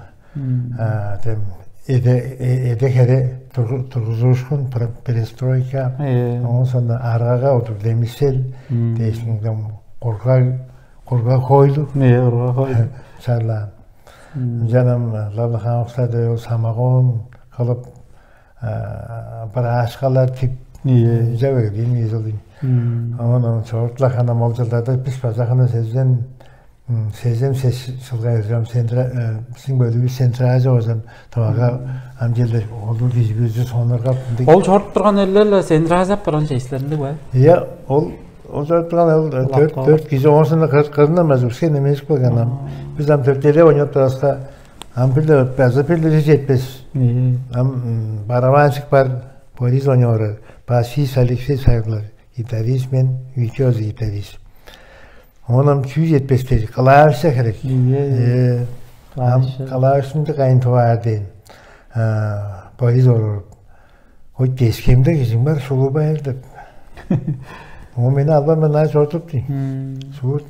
тем эде эде хере тургузуушкун перестройка. Оон сонда аргага удур демисел дээшиңден кургаг кургаг хойлу. Кургаг хойлу. Шарлаан. Ынчан ам лавлахаан уксаада ол самогон кылып, быраашкалар тип, ынча берген ийи жыл ийин. Оон оон чоортулак хана ол жылдарда бис база хана сезен сезен сес жылга эржам сентра биздин бөлүгүбүз сентража болзам, тавага ам жерде олур кижибизди сонургап. Ол чоруп турган эллер сентража апарган чейсилеринде бе? Иә, ол Ол чорудуп турган ол төрт төрт кижи оон соонда кырынамас үскен немежип калган ам. Бис ам төртелеп ойноп тураска, ам бир-ле база бир-ле четпес. Ам барабанщик бар, Борис ойноорар, басист Алексей Савырлар, гитарист мен, Витёза гитарист. Оон ам чүү четпес дээр, клавиша херек. Ие. Ам клавишимди кайын тываар дээн. Борис олуруп, ой, дескемде кижиң бар, Шулубай деп. Ол мени албан мен ынаар чорудуп дейн. Шуут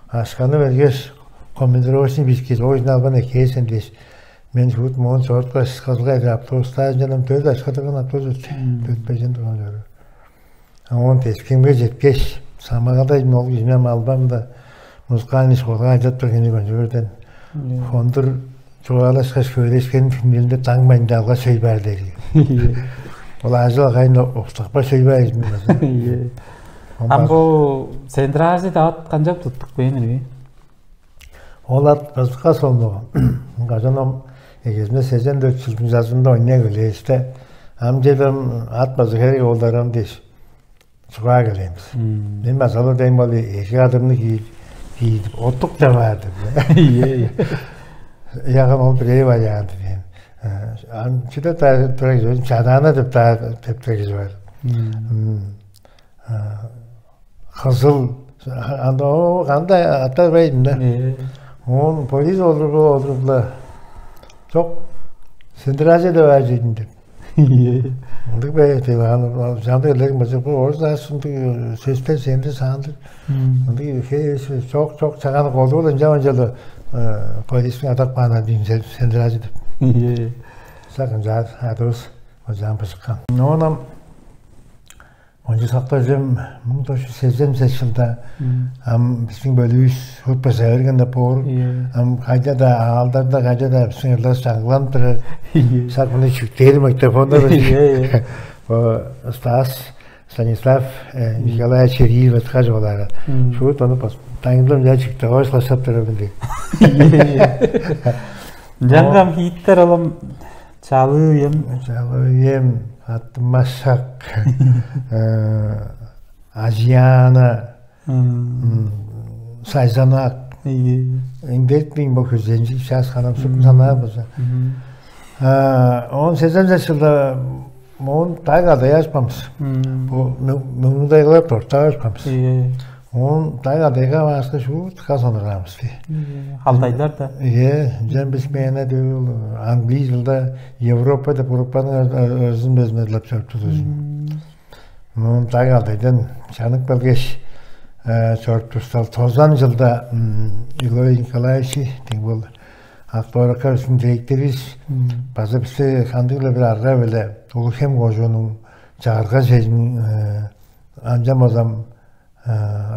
ашканы бергеш, командировочный бижиккеш, ой, ынаар албан эккээр сен дээш. Мен шуут моон чорудупкаш, кызылга эдип автобустаа ынчан ам дөрт ашка турган автобус өттү. Дөрт бежен турган чору. Оон дескемге четкеш, самагада ол кижиме албам-да музыкальный школага ажап турган кончуурден. Хондур чугаалашкаш, хөөрешкен түңнелинде даң байында алгаш сөй баар дээр. Ол ажыл агайын октакпа сөй баар ийин база. Ам бо Сендрази даат канчап туттук бээн ирги? Ол ат бызыкка солнугу. Кажан ом эгезинде сезен дөрт чылдың жазында ойнай келээште, ам чедем ат база херек олдарам дээш чугаа келээн бис. Мен база-ла дээн бол, эки кадырны киидип, оттук деп аар деп. Ие, ие. Яган ол бирээ баяанды дээн. Ам чүде тура чадаана деп деп тура кижи бар. Кызыл анда о кандай аттар байдым да. Оон полис олургу олуруп-ла, чок, Сендразе деп аар чейдим деп. Ындыг бе деп аны чамдык элерим болчок, бу орус аас ындыг сөстер сенде саандыр. Ындыг хей чок чок чаганы колдуул ынча ынчалды полистиң адак баанар дейм, Сендразе деп. Сак ынчаар адыбыс ожаан быжыккан. Оон ам Ончу сактажым муң тос чүс сезен сес чылда ам биздин бөлүүбүс утпаса бергенде боор. Ам кайда-да аалдарда, кайда-да биздин ырлас чаңгыланып турар. Сак муну чүктээр мектеп онда бо Стас Станислав Николаевич Чериев ыткаш олар. Шуут ону дайындылам жа чүктеп ош кылышап турар билдик. Ынчангам хииттер олам чалыы эм. Чалыы эм, аттымашак, ажыяана, сайзанак. Эңдерик бо күзенчик час ханам сүп санаа болза. Он сезен чылда моон даг алдай ашпамыз. Бу мөңнүдайгылар дортаашпамыз. Он даг алдайга бааска шуут кас онураамыз. Алдайлар да. Ие, ынчан бис мээне дүүл англий жылда Европа деп группаның өзүн безин ырлап чоруптувус. Муун даг алдайдан чанып келгеш, чоруптувустал тозан жылда Илой Николаевич дең бол Ак-Бооракка биздин директорубуз база бисти кандыг-ла бир арга-биле Улуг-Хем кожуунуң чагырга чежин анчан базам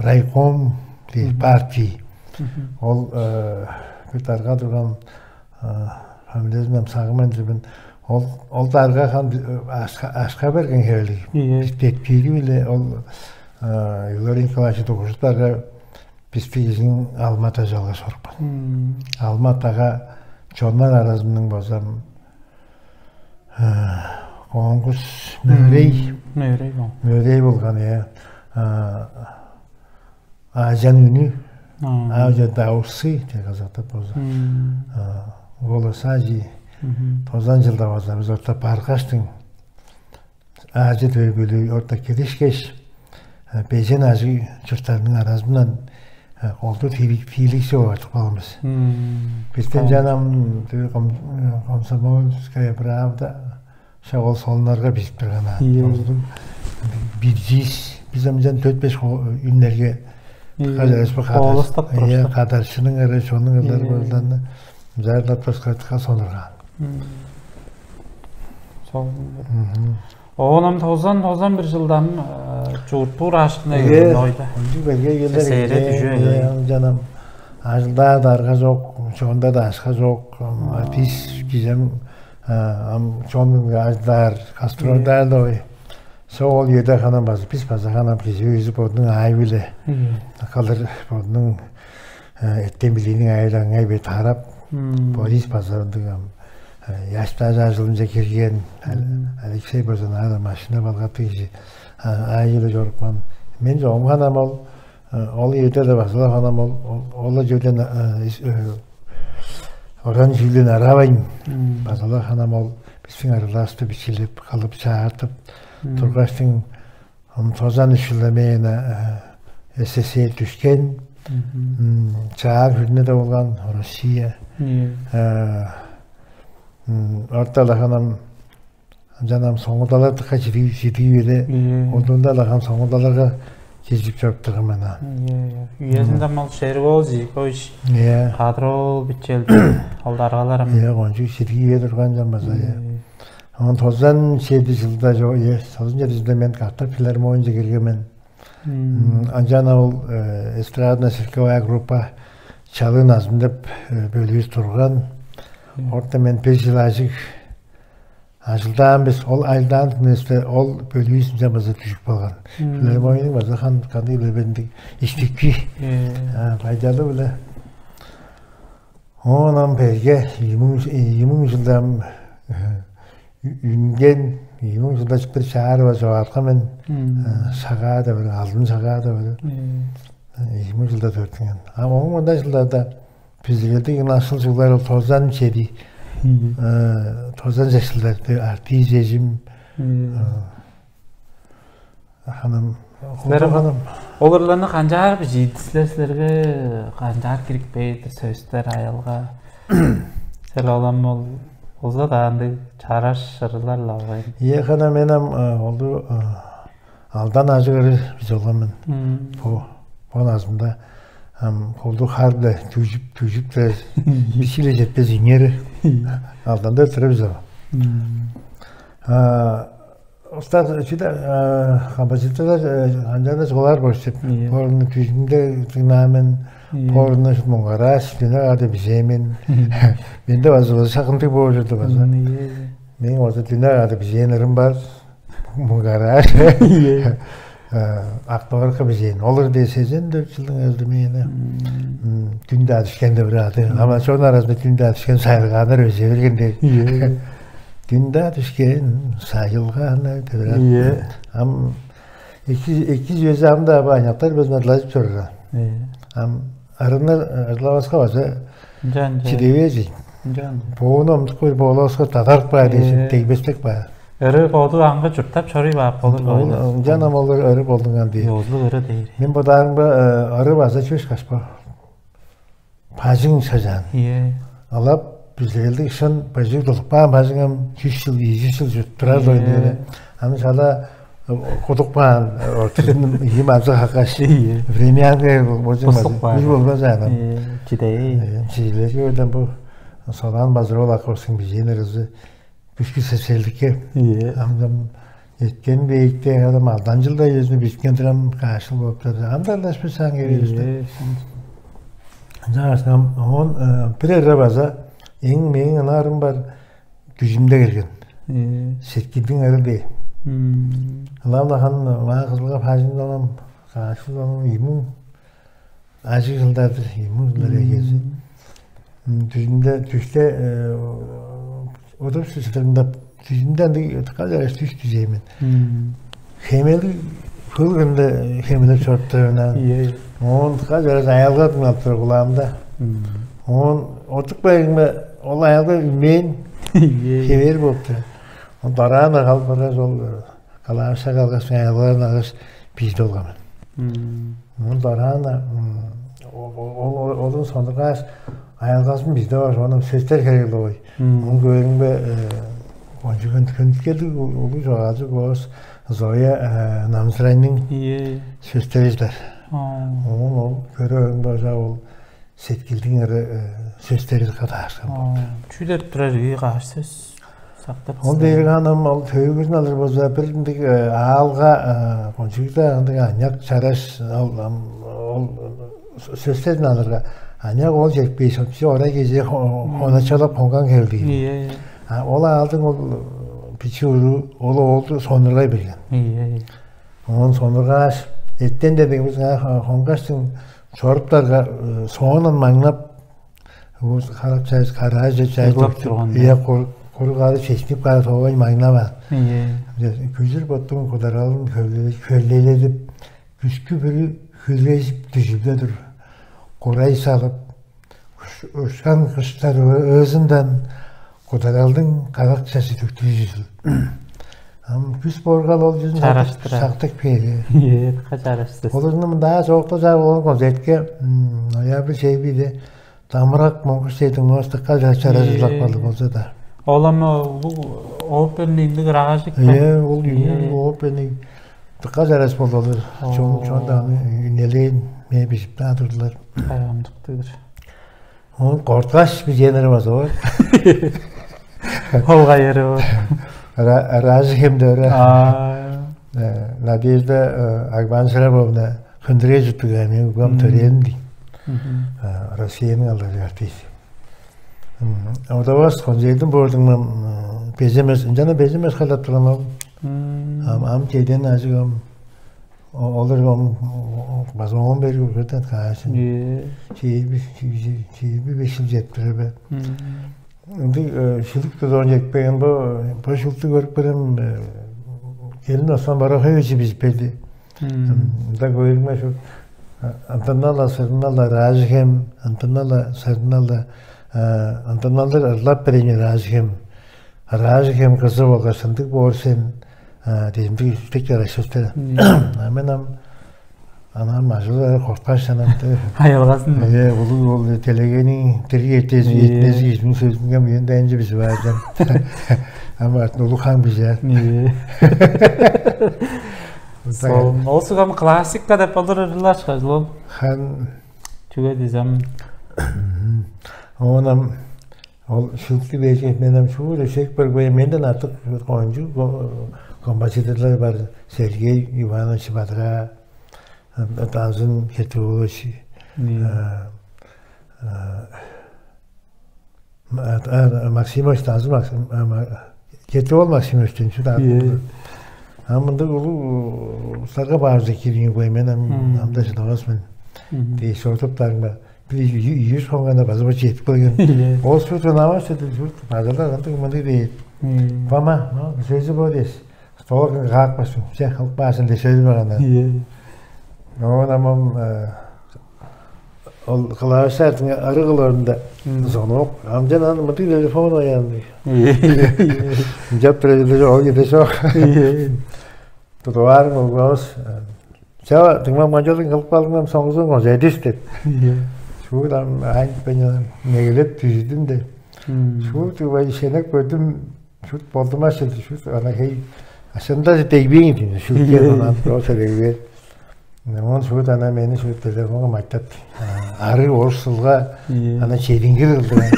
райком дии партии. Ол бир дарга турган фамилиязын ам сагымайн жүрбүн. Ол ол дарга хан ашка берген хевелиг. Бир тепкири биле ол Егор Николаевич дугужуп дарга бисти кижиң Алмата жалгаш орупкан. Алматага чоннар аразының базам коңгус мөөрей. Мөөрей болган. Мөөрей болган, э. Аажан үнү, аажа даусы, те казактап болза. Голоса жи. Тозан жылда база биз орта баргаштың аажы төөгүлү орта киришкеш, бежен ажыг чурттарның аразындан колду тииликчи болуп артып калганбыз. Бизден жанам комсомольская правда шак ол солунарга бижип турган. Биржис биз ынчан төрт беш үннерге кадарышпа. Оолустап турушта. Кадаршының ыры, шонуң ырлары болданны зарлап тускайтка сонургаан. Сол. Оон ам тозан тозан бир жылдан чууртуур аашкын эгелди ойда. Ончук берге келер. Сейре дүжү. Жанам ажылдаа дарга жок, чонда да ашка жок. Артист кижем ам чон ажылдаар, гастролдаар да ой. Со ол үеде ханам база бис база ханам кижи өзү бодунуң аайы биле кылыр бодунуң эттен билииниң аайы аңай бе тарап. Борис база ындыг ам яштаажы ажылынче кирген. Алексей база наада машина балгаттыг кижи. Аайы-ла чорупкан. Мен чогум ханам ол, ол үеде-ле база-ла ханам ол, ол чүведен, оран чүүлден аравайн, база-ла ханам ол бистиң аралаашты бичилип, кылып, чаартып тургаштың, ам тозан үш чылда мээң СССР дүшкен, чаа хүрнеде болган Россия. Орта-ла ханам ынчан ам соңгулдалар дыка чидиги чидиги беде. Олдунда-ла хам соңгулдаларга чижип чоруп турган мен. Үезинде мал Шервол Жикович, кадыр ол бичелди, ол даргаларым. Кончуг чидиги бе турган жан база. Он тозан чеди жылда жо е тозан чеди жылда мен катап филармонияже кирген мен. Анчан ол эстрадная цирковая группа «Чалыы назым» деп бөлүүс турган. Орта мен беш жыл ажыг ажылдаан бис. Ол ажылдаан түнүнүстө ол бөлүүсүнче база дүжүп калган. Филармонияның база хан кандай биле бендик иштики байдалы биле. Оон ам берге ийи муң ийи муң жылдам үнген, ийи муң жылда бир чаарыба чогааткан мен. Шагаа да бир, алдын шагаа да бир. Ийи муң жылда төртүнген. А оон мындай жылдарда президенттик ынакшыл чуглар ол тозан чеди, тозан жашылдарды артист эжим. Ханам Силер ханам. Оларларны канчаар бижиидисилер, силерге канчаар кирип бээр сөстер аялга? Силер олам ол болза да андыг чараш ырылар-ла алгайн. Ие хана мен ам олду алдан ажыгыры бис олган мен. Бо бо назымда ам колду хар биле түжүп түжүп биле бишиле жетпес иңери алданда өттүрө бис ол. Устар чүдө композиторлар анчаарда чугаалаар болуш деп. Ие. Порну түжүмде дыңнаамен, ие, порну муңгараш дүне каада бижээмен. Менде база база шакындыг болуп жүрдү база. Ие. Мээң база дүне каада бижээн ырым бар. Муңгараш. Ие. Актоварка бижээн. Олар дээш сезен дөрт жылдың өлдү мээни. Дүн даа түшкенде бир ады. Ама чон арасында дүн даа түшкен сайылгааннар өже берген дээр. Ие. Дүн даа түшкен сайылгааннар деп бир ады. Ие. Ам эки эки сөзү ам даа баанактар безин ырлажып чоруур. Ие. Ам ырыннар ырлаваска база Ынчан чидевээжи. Ынчан. Боону омдук бир боолаваска дадарып каар дээшин, дегбестек баар. Ыры боду аңгы чурттап чоруй баап болур. Ол ынчан ам олар ыры болдунган дээр. Ёзлуг ыры дээр. Мен бодаарымга ыры база чөш кашпа. Бажың шажаан. Ие. Алап бизелдик шын бажыг тудуп каан бажыңым чүс жыл, ийи чүс жыл чуттурар дойнугере. Аны шала кудуп каан ортузун ийи мазы хакаш. Ие. Времянка болчуң Кустук бажы. Бар. Үз болбас анам. Чидей. Чижилерге өдөн бу Солаан Базыр ол акыбыстың бижээн ырызы күшкү сеселдикке. Ие. Амдам Эрткен бейикте адам алдан жылда өзүнү биткен турам каашыл болуп турар. Ам дарлашпы саң эвээристе. Ынчангаш ам оон бир эрге база эң мээң ынаарым бар дүжүмде келген. Сеткилдиң ыры бээ. Ылам-ла хан маа кызылга бажыңда онам каашыл онам ийи муң ажыг жылдарды, ийи муң жылдар эгези. Дүжүмде дүште удур сыдырында дүжүмде ындыг тыка жараш дүш дүжээмен. Хемели хөл кырында хемелеп чоруптар ынаа. Ие. Оон тыка жараш аялга дыңнап тур кулаамда. Оон отук байгыңга ол аялга үнмээн хевээр болуптар. Ол дораан калып баргаш ол калаашак алгаш аялгаларын алгаш бижип алган мен. Мурда ораан олун сонургааш аялгазын бизде бар, ону сөстер херегли ой. Ону көөрүңбе кончуг хөнүткелдиг улуг чогаалчы боос Зоя Намсырайның Ие. Сөстери чыдар. Оон ол көрөөрүңбе ожа ол сеткилдиң ыры сөстери кадаашкан болду. Чүү деп турар үй каш сөс? Ол дээрге анам ол төөгүзүн алыр болза бир ындыг аалга кончугда ындыг аныяк чараш ол сөстерин алырга аныяк ол жетпей шопчу ора кеже хоначалап хонган келди. Ие. Ол аалдың ол бичи уруу ол оолду сонургай берген. Ие. Оон сонургааш эттен дедигибиз хонгачтың чоруптарга соонун маңнап Улус карап чайыс карааже чайыс Ыглап турган, Ыя куругары чечнип кара тоогай маңнаваан. Ие. Күзүр боттуң кударалын хөллеледип Күскү бүрү хүлээжип дүжүлге-дүр, курай салып, ушкан кыштар ыызындан кударалдың кадак чажы дүктү дүжүл. Ам күс бооргал ол жүзүн Чараштыра. Сактык пээри. Ийе, дыка чараштыр. Оларны мындаа соокта жаап болгон концертке ноябрь чейбиде дамырак моңгуш чейдиң мостакка чаражылап калды болза да. Ол ама улуг оперный ындыг ыраажык. Э, ол Ийе. Оперный дыка жарас болду олар. Чон чон да аны үнелээн мээ бижип турдулар. Кайгамдыктыгыр. Ону корткаш биженер база бар. Ол кайыры бар. Ражи хемде ора. Надежда Агбаншараповна Хындрежиттиг эмиң угам төрээм дий. Россияның алларыг артист. Одавас концертин боордуңмам беземес, ынчана беземес халап турган ол. Ам ам кеден ажыгам олар ам база он берип үргетен каашын. Чейби чейби беш жыл жептире бе. Ынды шилик тудон жетпеген бо бо шулту көрүп берем. Келин Ослан Барахович бизип берди. Ында көөрүңме шу антыннала сырыннала ражыхем антыннала сырыннала антынналдыр ырлап берейин ражыхем ражыхем кызы болгаш ындыг боор сен дезимдиг истек жарашыбыстар. А мен ам анам ажылы корткаш анамды Аялгасын. Э улуг ол телегени тирги эртези Э. Эртмези кижиниң сөзүнге мен да энчи бизип ааржам. Ам артын улуг хаң бижер. Э. Сол. Ол сугам классика деп болур ырлашка ол. Хан Чүге дизем. Оонам ол шүлүктү бээжи мен ам шуур эшек бар бе менден артык кончуг композиторлар бар. Сергей Иванович Бадра, Данзын Хетиулович, Максимович Данзын Максим Хетиул Максимовичтен чү даан. Ам мындыг улуг улустарга баарже кирген кой мен ам ам да чыдавас мен. Дээш ортуптарыңга бир үш хонганда база бо жетип келген. Ол сүрт ынавас деди сүрт базалар ындыг мындыг дейт. Бама сөзү бо дээш. Столга каапкаш, че кылып каашын дешевил багана. Ийе. Оон амам ол клавиша артынга ыры кылырында зонок. Амчан аны мынтыг телефон оянды. Ийе. Жап биле ол кеде шок. Ийе. Тудуарың олгоос. Чава дыңмам канчалдың кылып калдыңмам соңузун конча эдис деп. Ийе. Шуут ам айнып бенен мегелеп түзүдүм де. Шуут убай шенек көрдүм. Шут болдумаш чылды шут ана хей ашында дегбейн дийни шут Ийе. Онан просто дегбейн. Мон шут ана мени шут телефонга майтап ары орус сылга Ийе. Ана чедингир кылдырган.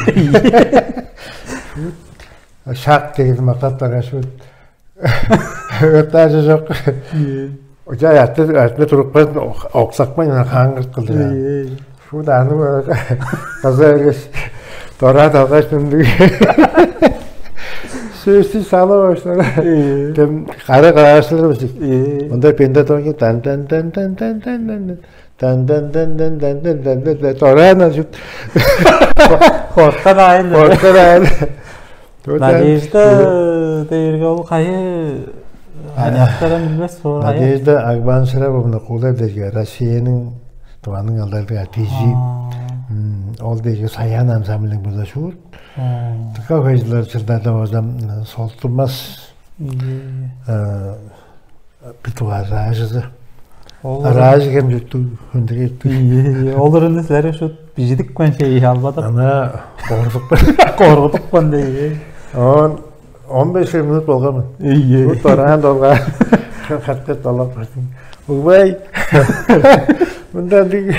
Шак дегизи мактап барган шут. Өттажы жок. Ийе. Ужай артында артында туруп калып оксакпайн ана хаан кылып кылдырган. Ийе. Шуут аны каза бергеш дораат алгаш мындыг сөстү сала баштар. Тем кара каашылыр бис. Мында пенде тоңги дан дан дан дан дан дан дан дан дан дан дан дан дан дан дан дан дораан ажып Корткан айыл. Корткан айыл. Надежда дээрге ол кайы аняктардан билбес боор кайы. Надежда Агбаншыра болуна кулай дерге Россияның тываның алдарды атыжи. Ол дерге Саян ансамбльдин буза шуур. Тыка кайжылар чылдарда базам солтулмас. Битуга ражызы. Ол Ражы кем жутту хүндүреттү. Олар эми силер ушут бижидик мен чей албадык. Ана коргутуп Коргутуп кандай. Он он беш минут болгамын. Ийе. Бут бараан долга. Хатка долап бардым. Угбай. Мында биг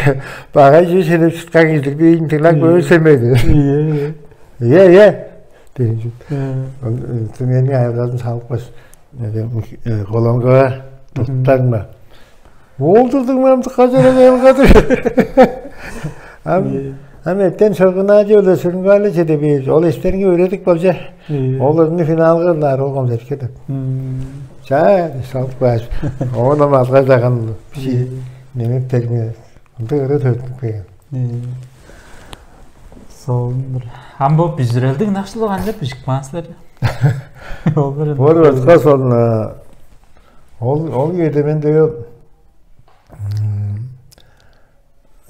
багай жи шелеп чыткан кижилер бийин тыглак бөөр семейди. Ийе. Ийе, ийе. Дейин жут. Тыңгенин айыргазын салып каш. Колонга туттарма. Олдурдуң мен кажара кылгады. Ам ам эттен шыргынаа же өле сүрүнгали чеде бээр. Ол эштеринге өредик болча. Ол ырны финалга ылаар ол концертке деп. Чаа салып кааш. Оон ам алгай даган немек терме. Ынды ыры төртүп каан. Солун бир. Ам бо бүзүрелдиг ынакшылык ынча бижик каан силер. Ол бир Бор өткө сон ол ол киеде мен деге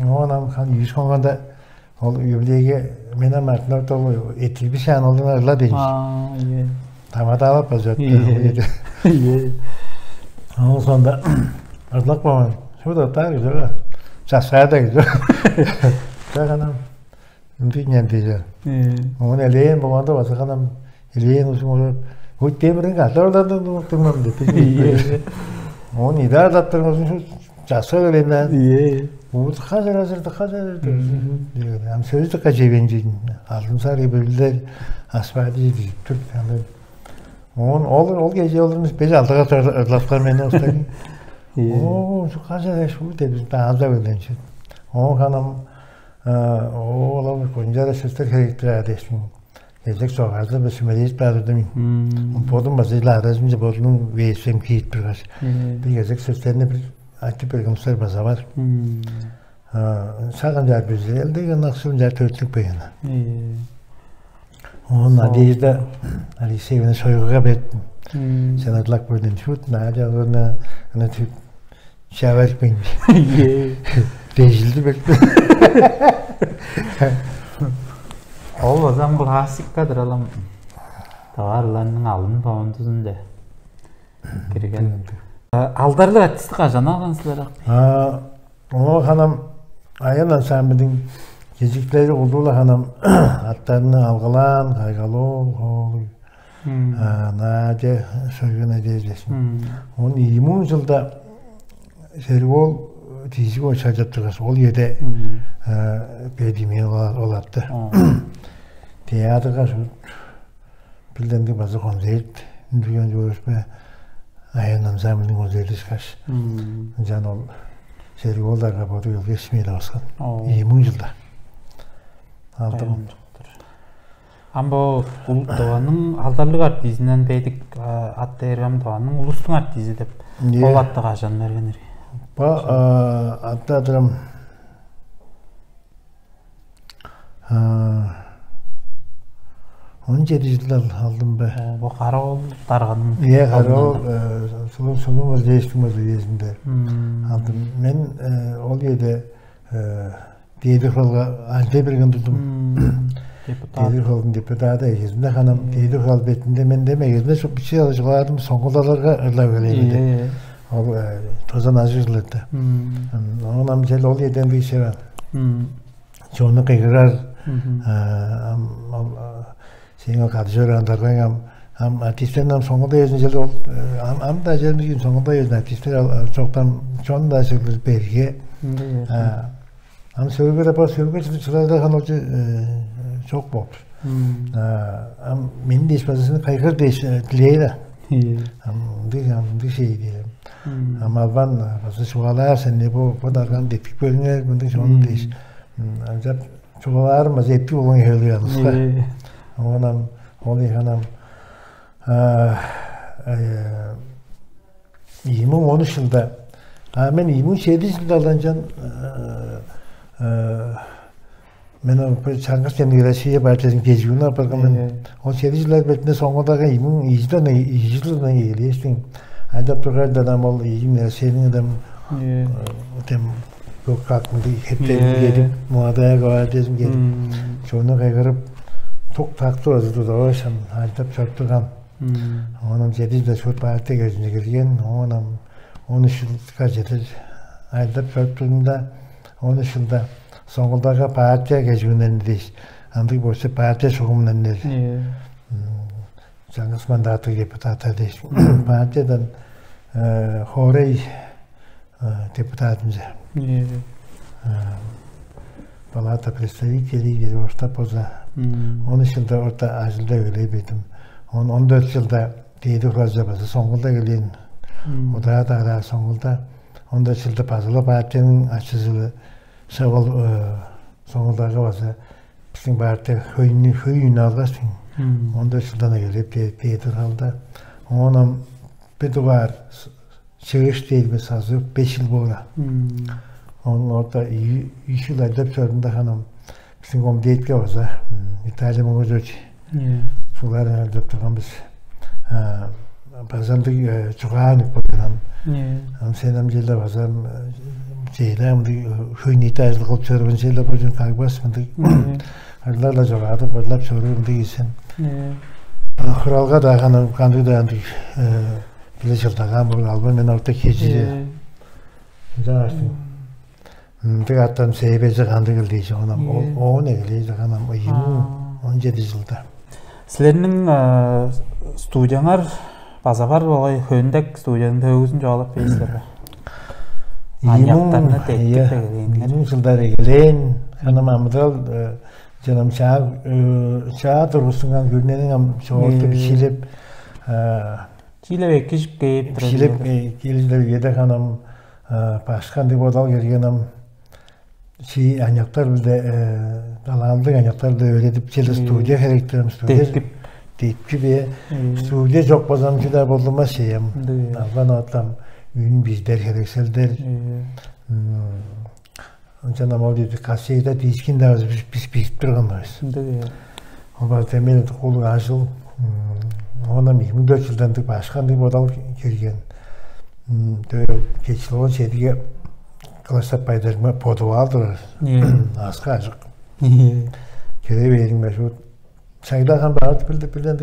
Оон ам хан ийис хонганда ол юбилейге мен ам артында ол этилбишаан олдуна ырла бериш. Аа, ие. Тамадалап база. Ие. Ие. Ол сонда ырлак болган. Шууда таар кижи. Жасаада кижи. Жагана. Үнтүнен дижер. Ие. Оон элээн болганда база канам элээн узун олур. Ой, демирин катар оладан туттуңмам деп. Ие. Оон идаар таптырыңызын шу жаска келемден. Ие. Уурдукка жаражыр, дыкка жаражыр. Ам сөз дыкка жебен жейдин. Алдын сар эбирлер аспайды жедип тур. Оон ол ол кеже олурмуш беш алтыга ырлаткан мени остайын. Оо, шукка жараш бу деп даалда беленчи. Оон ханам оолам кончара сөстер херектир а дээшим. Кезек согаазы бир сүмелейип баадырдым. Бодум база ил аразынче бодунуң вээшем киит биргаш. Бир кезек сөстерине бир айтып бергенсер база бар. Сагын жаар бүзүрел деген акшыл жаар төрттүк бегени. Оон Надежда Алексеевна шойгуга бердим. Сен ырлак көрдүн шут Надя ана шаварик бен. Дежилди бек. Ол базам классикадыр алам. Товарларның алын бондузунда кирген. Алдарлык артисти кажан алган силер? А оно ханам аян ансамбльдин кезиктери улдуула ханам аттарыны алгылаан кайгалоо хоолуй. Надя Шойгу Надеждесин. Он ийи муң жылда Сервол тижиг ой чажап тургаш, ол еде бедимин олатты. Театрга шут билденди база концерт үндүрген жуурушпа аян ансамбльдин концерти ышкаш. Жан ол Серволдарга боду үлгеш мийле баскан. Ийи муң жылда. Алдым. Ам бо Тываның алдарлыг артизинен бедик ат дээр ам Тываның улустуң артизи деп ол атты кажан берген эрге? Ба атты адырам он жети жылдан алдым бе? Бо Караоол дарганың. Иә, Караоол сулун сулун вазлештиң вазлеезинде алдым. Мен ол жерде Дээди хуралга алчай берген турдум. Дээди хуралдың депутаты эгезинде ханам дээди хурал бетинде мен дем эгезинде бичии алып чугааладым, соңгулаларга ырлап өлейбиди. Ол тозан ажыгларда. Онам жел ол еден бийсе чону кыйгырар. Сеңе кады чораан даргайгам ам артистерин ам соңгуда эзин жыл ол ам да жел мизин соңгуда эзин артистер чоктан чон да жыл берге. Ам сөөгө да бар сөөгө чылайдаган ол чок болуп. Ам мен дээш базасын кайгыр дээш дилейра. Ам Ындыг, ындыг шей дээр. Ам албан база чугаалаар сен, не бо, бо дарганы деткип көрүңер, мындыг чонну дээш. Ынчап чугаалаарым база эптиг болган хевелиг алыска. Оон ам ол ийгенам ийи муң он үч чылда, а мен ийи муң чеди чылда аланчан мен ол бир чаңгыс демниг Россия партиясының кежигүнү апарган мен. Ол чеди чылдар бетинде соңгулдагы ийи муң ийи чылдан ийи чылдан эгелээштиң айдап турганда, ам ол ийи муң Россияның адам тем көк акмынды хептерин кедип, молодая гвардиясын кедип, чонну кайгырып, тук-такту азы тудавашан айдап чоруп турган. Оон чеди чылда шуут партия кежине кирген, оон он үч чылга чедир айдап чоруп турдум-да, он үч чылда соңгулдагы партия кежигүннеринде дээш, андыг болчу партия шугумундан чаңгыс мандаттыг депутаттар дээш, партиядан хоорай депутатынче, Палата представителей деп оштап болза, он үч чылда орта ажылда эгелей бердим. Он он дөрт чылда дээди хуража база соңгулда келген. Удаа-даа соңгулда. Он дөрт чылда база-ла партияның ачызы шавал соңгулдагы база биздин партия хөйнү хөй үн алгаш, он дөрт чылдан эгелеп дээди халда. Оон бир дугаар чыыш дээр бис азы беш чыл боор. Оон орта үч чыл айдап чорунда ханам биздин комитетке база Виталий Мугужевич шулар айдап турган бис. База ындыг чугаан болуп турган. Ам сен ам желе база чейде ам хөйнүйтө ажыл кылып чорбун желе божун кагбас мындыг. Арларла чораадып ырлап чоруур ындыг ийсен. Хуралга да ханам кандыг да ындыг биле чылдагаан бол албан мен орта кежири. Ынчаашты. Ындыг аттан сээбеже кандыг кыл дээш, онам оон эгелей жаган ам ыйымын он жети жылда. Силерниң студияңар база бар болгай хөндек студияның төвүзүн жоолап бээсилер бе? Аняктарны деткип эгелээннер. Иймиң жылдар эгелээн, ханам амыдырал жанам чаа чаа тургузунган күрнениң ам чоорту бишилип Чиилеп эккижип кээп турар. Бишилип келип келген ам башка ындыг бодал келген ам чи аняктар биле далаандык аняктар биле өөредип чеде студия херектер ам студия Деткип. Деткип э студия жок болзам чүдэ болдумас эем. Ындыг, э. Албан оттам үйүн биздер херекселдер. Э. Ынчан ам ол кассета дискин-даа бис бис бижип турган бис. Ындыг э. Ол база мен кулуг ажыл оон эми миң дөрт жылдан башка ындыг бодал кирген. Дөө кечилгон чедиге кылаштап байдарыңма подуп ал турар. Аска ажык. Кире бээриңме шут чайлаган баат билдип билден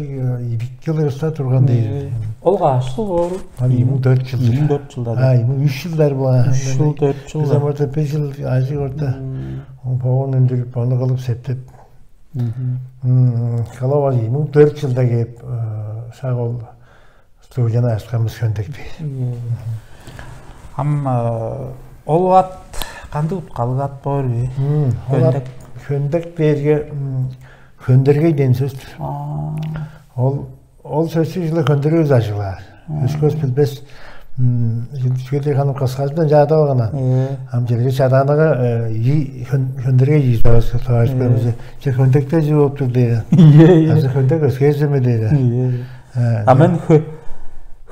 идик кылырыста турган дейт. Ол кааш жыл боору? Ам эми дөрт жыл. Эми дөрт жылда. А эми үч жылдар була. Үч жыл, дөрт жыл. Биз амарда бир жыл ажык орта. Богун үндүрүп, ону кылып септеп. Калавал эми дөрт жылда кээп сак ол студияны ачканбыз хөндек дейт. Ам ол ат кандыг уткалыг ат боор бе? Ол ат хөндек дээрге хөндергей деген сөстүр. Ол ол сөстү жылы хөндергей ажыглаар. Өскөс билбес чүгелдер ханып каскажындан жаадап алган. Ам жерге чадааныга хөндергей жиис таваш бермесе, че хөндекте жи болуп тур дейди. Азы хөндек өскеземе дейди. А мен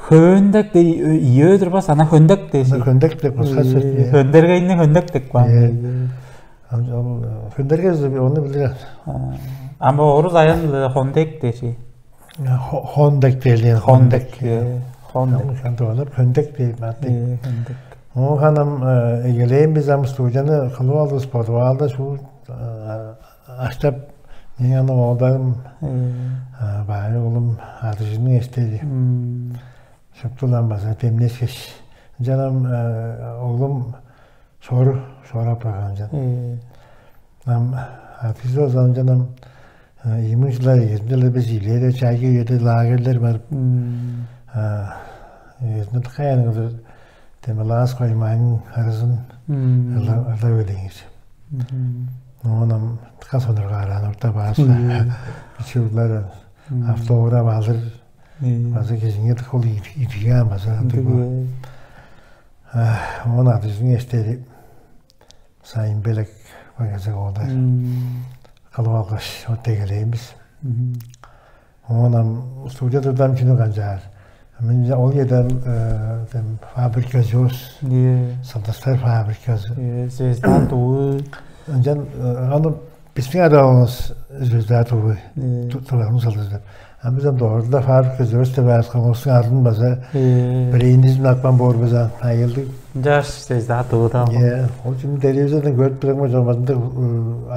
хөндек дей ийөө турбас, ана хөндек дейси. Хөндек деп кыска сөз. Хөндергейни хөндек деп каан. Хөндерге ону билдирер. Ама орус аян хондек дейси. Хондек делген хондек. Хондек. Хондек. Ам ханды олар хөндек дейт баатты. Хондек. Ону ханам эгелээн биз ам студияны кылып алдывыс, подвалда шуу аштап, мен аны оолдарым, баай оглум адыжының эстеди. Шуптулам база демнешкеш, ынчанам оглум шору шорап барган ынчан. Ам адыжы озан ынчанам иймин жылдар эгезинде бис иледе чайгы үеде лагерлер барып, эгезинде тыкаян кылдыр демелаас коймайның арызын ылап элеңиз. Оонам тыка сонургаараан орта баарса, бичи углар автограф алыр, База кижиңер ол идиген база ындыг. Оон адыжының эштери Сайын Белек багаза оолдар кылып алгаш, вот дегелээн бис. Оон ам студия турдам чүнү канчаар. Мен ол эдем тем фабрика звезд, сылдыстар фабриказы, звезда тувы. Ынчан аны бистиң адаавыс звезда тувы, туварым сылдыс деп. А бизем доорда фабрика звезд деп ааскан улустуң адын база брендизин апкан боор база айылдыг. Жаш звезда тувуда. Ол чүнү телевизордан көрүп турам, жомазында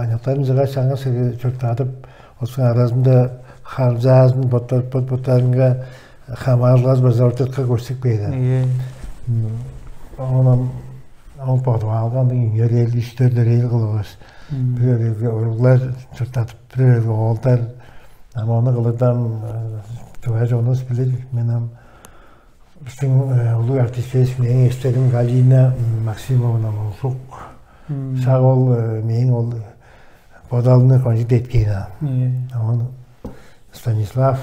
аныяктарын жыгаш чаңгыс чурттадып, улустуң аразында халчаазын боттарынга хамаарылгазы база ортотка көрсүк бээр. Оон ол подвалга ындыг үңер эл, үш-дөрт эл кылывыс. Бир өрелге уруглар чурттадып, бир өрелге оолдар. Ам ону кылырдан тывай чонувус билир. Мен ам биздин улуг артистивис, мээң эштерим Галина Максимовна Мунсук. Шак ол мээң ол бодалымны кончуг деткээн. Оон Станислав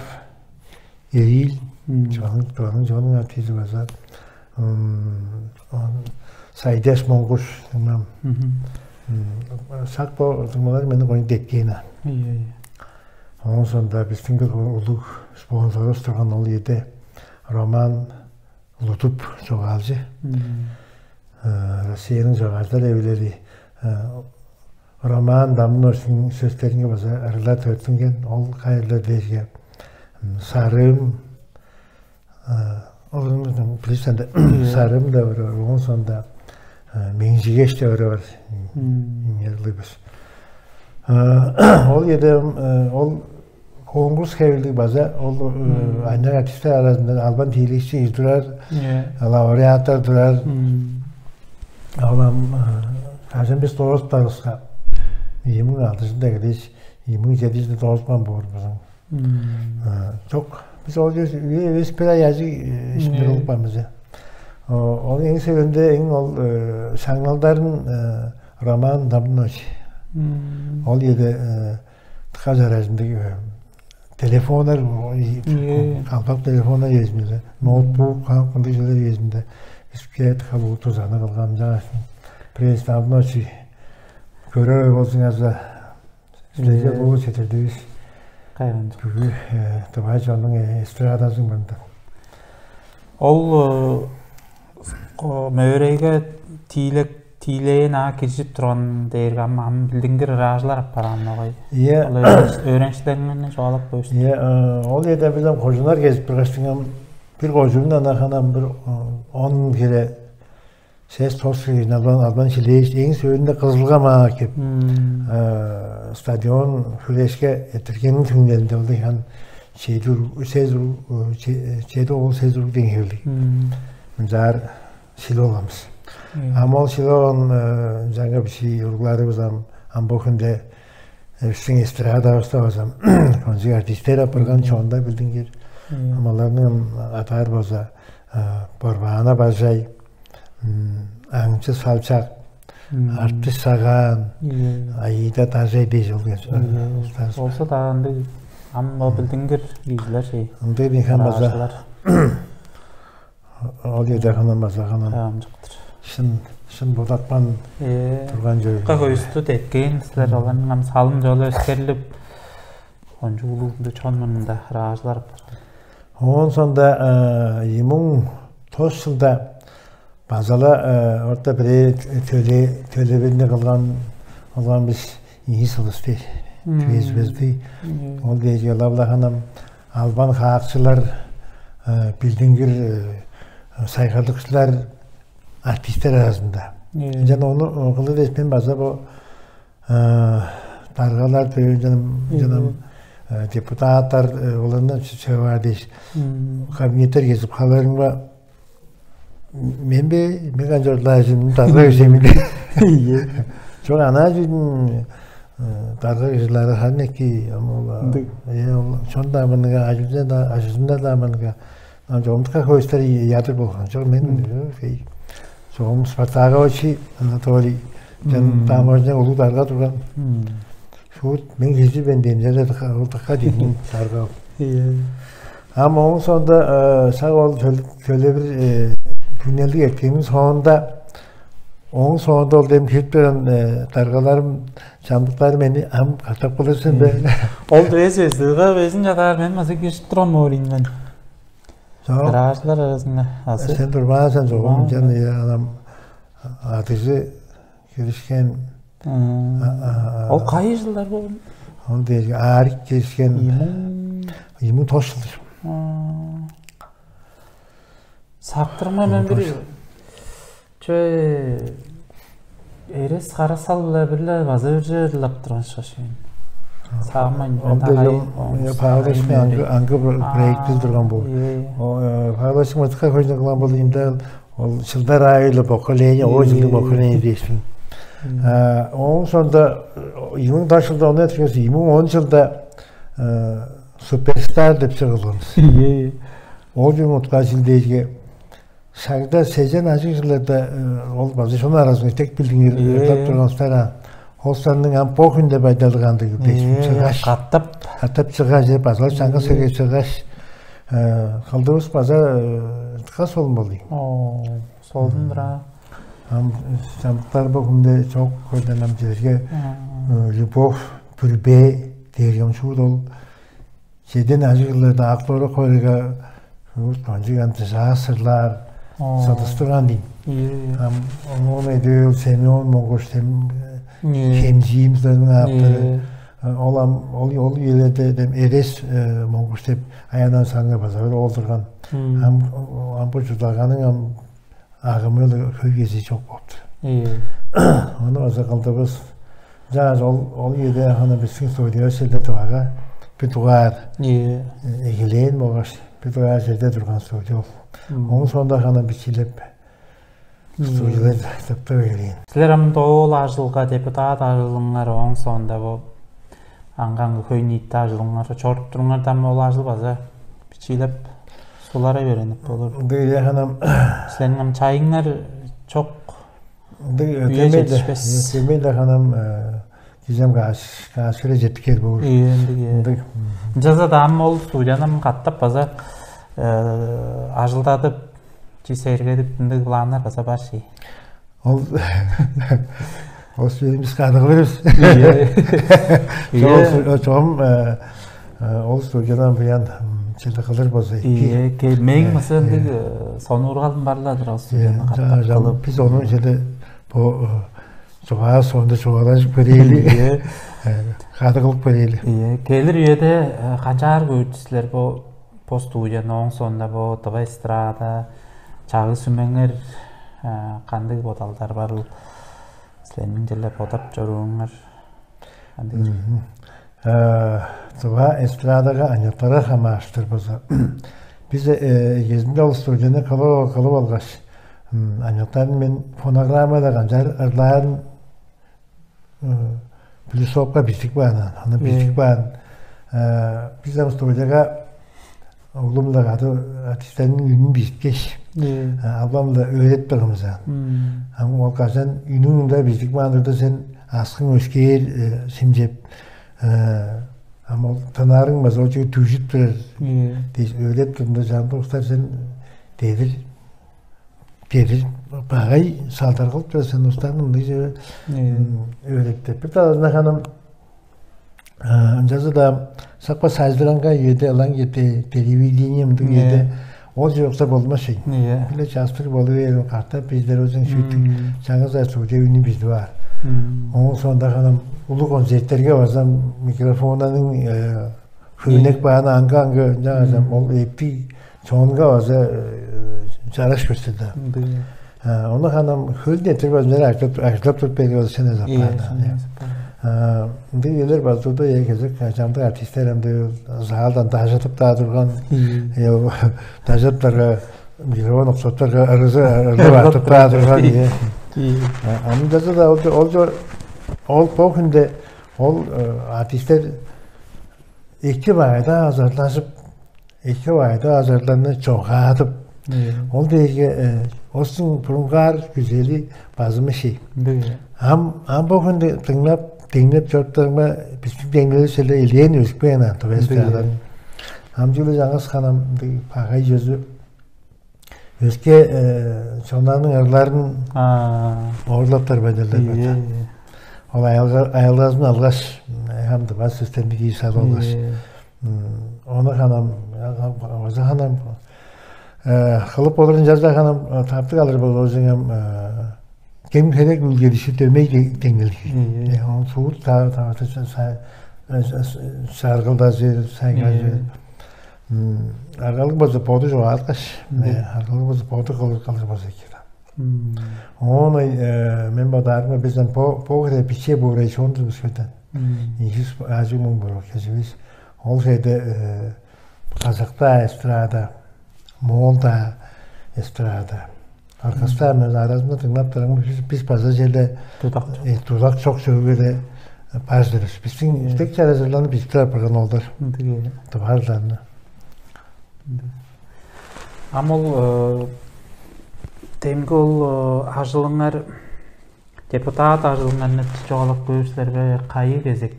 Эриил, чонуң чонуң артизи база Сайдеш Монгуш, ынам. Шак бо дыңмалар мени кончуг деткээн. Оон соонда биздин бир улуг спонсорубуз турган ол эде Роман Лутуп, чогаалчы. Россияның чогаалчылар эвилели Роман Дамын-Очуктуң сөстеринге база ырыла төрүттүнген. Ол кайырлар дээрге Сарыым, ол билирсен да, Сарыым да бар, оон соонда Меңжигеш да бар. Иңерлибиз. Ол эде ол конкурс хевирлиг база ол аныяк артисттер аразында албан тиилекчи турар, лауреаттар турар. Ол ам кажан бис доостарывыска ийи муң алтыжында кедеш, ийи муң чедижинде доозупкан боор бизиң. Чок, бис ол үе эвес бир ай ажыг ишинде болуп калмыз. Ол эң сөөлүнде эң ол шаңналдарын Роман Дамнович. Ол эде тыка жаражындыг телефоннар, калбак телефоннар эзимде, ноутбук, кандыг чүлер эзимде. Биске тыка буу тузаны кылган жагашын. Пресс Дамнович көрөр болзуңарза, силерге буу четирдивис. Кайган бүгү Тывай чоннуң эстрадазын мында. Ол мөөрейге тиилек тиилээн аа киржип турган дээрге ам ам билдингир ыраажылар аппараан огай. Иә. Ол өөренчилериңерни чугаалап коюшсу. Иә, ол эде бизем кожунар кезип тургаштың ам бир кожуундан аханам бир он хире сес тос хире албан албан шилээш эң сөөлүнде кызылга маа кеп стадион хүрешке эртиргениң түңнелинде ол хан чеди сез чеди ол сез уруг деңгээлдиг. Мынчаар шилип аламыз. Ам ол шилип алган жаңа биши уругларыбыз ам ам бо хүнде биздиң эстрадабызда база кончуг артисттер апарган чоонда билдингир. Ам аларны ам атаар болза Борбаана Бажай, Аңчы Салчак, Артыш Сагаан, Аида Дажай дээш ол кез. Болза-даа ындыг ам ол билдингир кижилер чей. Ындыг дийин база. Ол эде ханам база ханам. Амчыктыр. Шын шын бодатпан турган жөө. Ка хөйүстү деткээн силер оларның ам салым жолу өскерлип, ончуг улуг чон мурнунда ыраажылар апарган. Оон соонда ийи муң тос чылда база-ла орта бирээ төле төлебирни кылган кылган бис ийи сылысты, чүвезибизди. Ол дээш ылап-ла ханам албан хаакчылар, билдингир сайгарлыкчылар, артисттер аразында. Ынчан ону кылыр дээш мен база бо даргалар дөөн жаным жаным депутаттар оларны сөөр дээш кабинеттер кезип халарыңга мен бе мен канчарлаажын дарга кижи мен. Ийе. Чок анаа чүдүн дарга кижилери харын эки ам ол Ындыг. Э ол чон да мыныга ажылда да ажылында да мыныга ам жомтука хөстөр ядыр болгон. Чок мен чогум Спартакович Анатолий жан таможня улуу дарга турган. Шуут мен кижи бен демзеле дыка ол дыка дейм дарга. Ийе. Ам ооң соонда шак ол төлевир күннелдиг эртемиң соонда, ооң соонда ол дем кирип турган даргаларым, чамдыктарым мени ам катап кылыр сен бе? Ол дивес эвес, ыга безин чадаар мен база киришип турган моорийинден. Чок. Гражданнар арасында азы. Сен турбаан сен чогум, чан анам адыжы киришкен. Ол кайы жылдар болган? Ол дээрге аарик киришкен. Иймиң. Иймиң тош жылдыр. Сактырма мен бир чөй эрес карасал-биле бир-ле база бир черлеп турган шашын. Сагмайн. Ол дээрге Павловичтин аңгы аңгы проектил турган бул. Павлович мытка хөйнү кылган бул имдал. Ол чылдар аайы-ла поколение, ол жылдың поколение дээшпин. Ооң соонда иймиң даш жылда ону этпес, иймиң он жылда суперстар деп чыгылган. Ол жыл утка жыл дээрге шагда сезен ажыг жылдарда ол база шону аразын тек билдиңер ырлап турган устар. Ол санның ам бо хүнде байдалыгандыг дээшпин. Чыгаш каттап каттап чыгаш, база чаңгы сөге чыгаш, кылдывыс база тыка солун болду. Солдун-дур аа. Ам чамдыктар бо хүнде чок көрден ам жерге любовь, бүрбээ дээр чомчуут ол. Чеден ажыгларда ак-дора койга кончуг ам дыжаа сырлаар сыдыстырган дейм. Ам оон эдөө Семен Монгуш тем хемчиим сыларның автору. Ол ам ол ол үелерде дем Эрес Монгуш деп аянан саңга база бир олдурган. Ам ам бу чудаганың ам агымы-ла хөй кезии чок болуптур. Ону база кылдывыс. Чаа ол ол үеде хана биздин студия селде тывага бир дугаар эгелээн болгаш бир дугаар жерде турган студия ол. Оң соонда хана бичилеп студиялар тыптып эгелээн. Силер ам доол ажылга депутат ажылыңар оң соонда бу аңгаңгы хөй ниитти ажылыңар чоруп туруңар дам ол ажыл база бичиилеп сулара беренип болур. Ындыг ханам. Силерниң ам чайыңар чок. Ындыг өтемей да ханам кижем кааш каашкыра жетип кел болур. Ындыг. Ынчалза даам ол студияны каттап база ажылдадып чи сергедип ындыг планнар база бар ши. Ол ол сөзүбүз кадыгы беребиз. Чогум ол студиядан буян чылды кылыр болза эки. Мээң мыса ындыг сонуургалым бар-ла-дыр ол студияны катап кылып. Биз ону чеде бо чугаа соонда чугаалажып көрээли. Кады кылып көрээли. Келир үеде канчаар көөрдү силер бо бо студияны оң соонда бо дыва эстрада чагы сүмеңер кандыг бодалдар барыл силерниң черле бодап чорууңар кандыг? Дыва эстрадага анекдорга хамаарыштыр болза, биз эгезинде ол студияны кылып кылып алгаш, анекдорун мен фонограммада канчаар ырлаарын плюсовка бижик баан, аны бижик баан. Биз ам студияга оглум-ла кады артистерниң үнүн бижиткеш, албам-ла өөреп турган бис аан. Ам ол кажан үнүң ында бижик баан турда сен аскың өскээр шимчеп, ам ол тынаарың база ол чүге дүжүп турар дээш өөреп турда чамдык устар сен дедир дедир багай салдар кылып турар сен устарны мындыг чүве өөреп деп. Бир талазында ханым ынчалза-даа сакпа сайзыранга үеде ылаң кете телевидение мындыг үеде ол чокса болмас шей. Биле частыр болу берип картап биздер өзүн сүйтүк чаңгыс ар студия үнү бизди бар. Оон соонда ханым улуг концерттерге база микрофонаның хөөнек бааны аңгы аңгы ынчангаш ол эппий чоонга база чараш көрсө да. Ону ханам хөл нетир базмер ажыглап туруп берип алышан азап каан. Ындыг үелер база туда кезек чамдык артисттер ам заалдан дажытып даа турган, дажыптарга микрофон оксоттарга ырызы ырдып артып даа турган. Ам даза да ол ол жо ол бо хүнде ол артисттер эки баайда азарлажып, эки баайда азарларны чогаадып, ол дээрге остуң бурунгаар күзели базымы ший. Ам ам бо хүнде дыңнап деңнеп чоруптарыңма биздин деңнелер эле элээн өзүп каан антып эстеаларын. Ам чүгле чаңгыс ханам багай чөзү өске чоннарның ырларын оорлаптар байдалдар бар. Ол аялгазын алгаш, хамды бас сөстерни киир салып алгаш, ону ханам, база ханам кылып болурун чарда ханам таптыг алыр болур болзуңам, кем херек үлгедиши дөмей деңнелдиг. Ол суур сааргылдажы, сайгажы. Аргалыг болза боду чугааткаш, аргалыг болза боду кылыр кылыр болза эки. Оон мен бодаарымга бизден бо хире биче буурай чондувус беден. Ийис ажыг муң борок кезивис. Ол хеде казакта эстрада, моолда эстрада, аркаста мен аразында дыңнап турам. Биз база жерде дудак чок чөгүгеде бар жүрүс. Биздин истек чаразырланы бизип турар барган олдар. Тыварларны. Ам ол демги ол ажылыңар, депутат ажылыңарны чугаалап көөр силер бе? Кайы кезек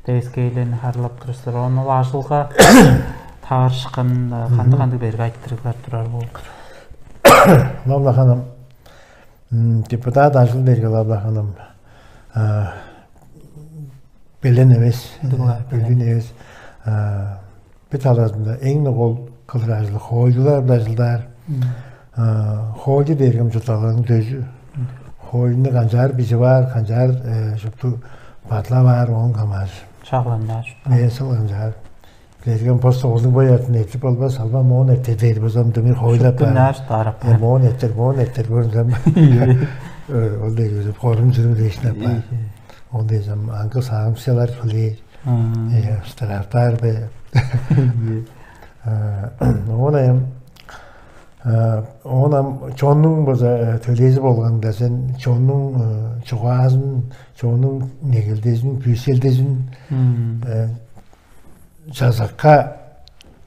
девискейлерни харылап тур силер? Ону ол ажылга таарышкан кандыг кандыг берге айтырыглар турар болду? Лавлаханым, депутат ажыл берге лавлаханым белен эвес, бүгүн эвес. Бир талазында эң ногол кылыр ажыл хоойлулар-биле ажылдаар. Хоойлу дээргем чуртталгының дөзү. Хоойлуну канчаар бижи баар, канчаар шупту бадылап аар, оон камаар. Шагланчаар. Э, сыл канчаар. Билерген просто олуң бой артын эртип болбас, алба моон эртер дээр болзам дымыр хоойлап баар. Шупту наар таарап. Э, моон эртер, моон эртер көрүнсем. Ол дээр болзам хорум жүрүм дээшине баар. Ол дээзем аңгы саамсчылар билир. Э, штрафтар бе. Оон эм оон ам чоннуң база төлээзи болганда сен чоннуң чугаазын, чоннуң негелдезин, күүселдезин чазакка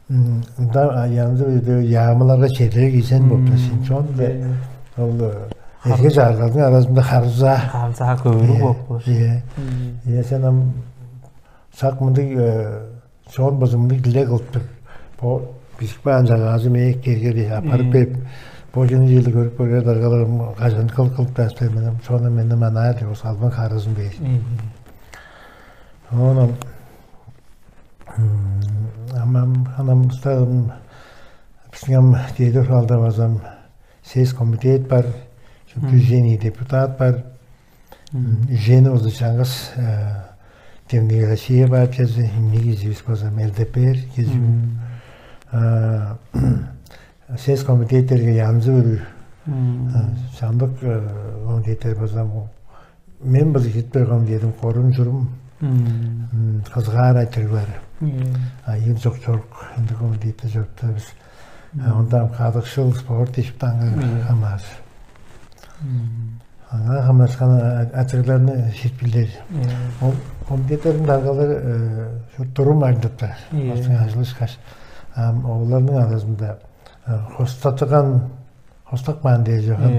ында янзы яамыларга чедире киирсен болду сен чон ол эрге чагыргалдың аразында харылзаа. Харылзаа көөрү болуп болуш. Э, сен ам сак мындыг чон база мындыг диле кылып тур. Бо бижик баан чагаазы мээк кергери апарып берип, бо жын жылы көрүп көрген даргаларым кажан кыл кылып дааспай менен чону мени манаа деп салбан харызын бээр. Ону амам анам устагым биздин ам дээди уралда базам сес комитет бар, движение депутат бар. Жени болза чаңгыс демнеги Россия бар кези, эмнеги изивис болза ЛДПР кези. Сес комитеттерге янзы өрү чамдык комитеттер болза мен база хит бергем дедим корум чурум кызгаар айтырлар. Айын жок чорук ындык комитетте чоруптар бис. Онда кадыкшыл спорт ишип таңгы хамаар. Аңаа хамнашкан атырларны шиитпилдер. Ол комитеттердин даргалары турум ардыптар. Ошон ажылышкаш, ам оларның арасында хостатыган хостак баан дээр жаган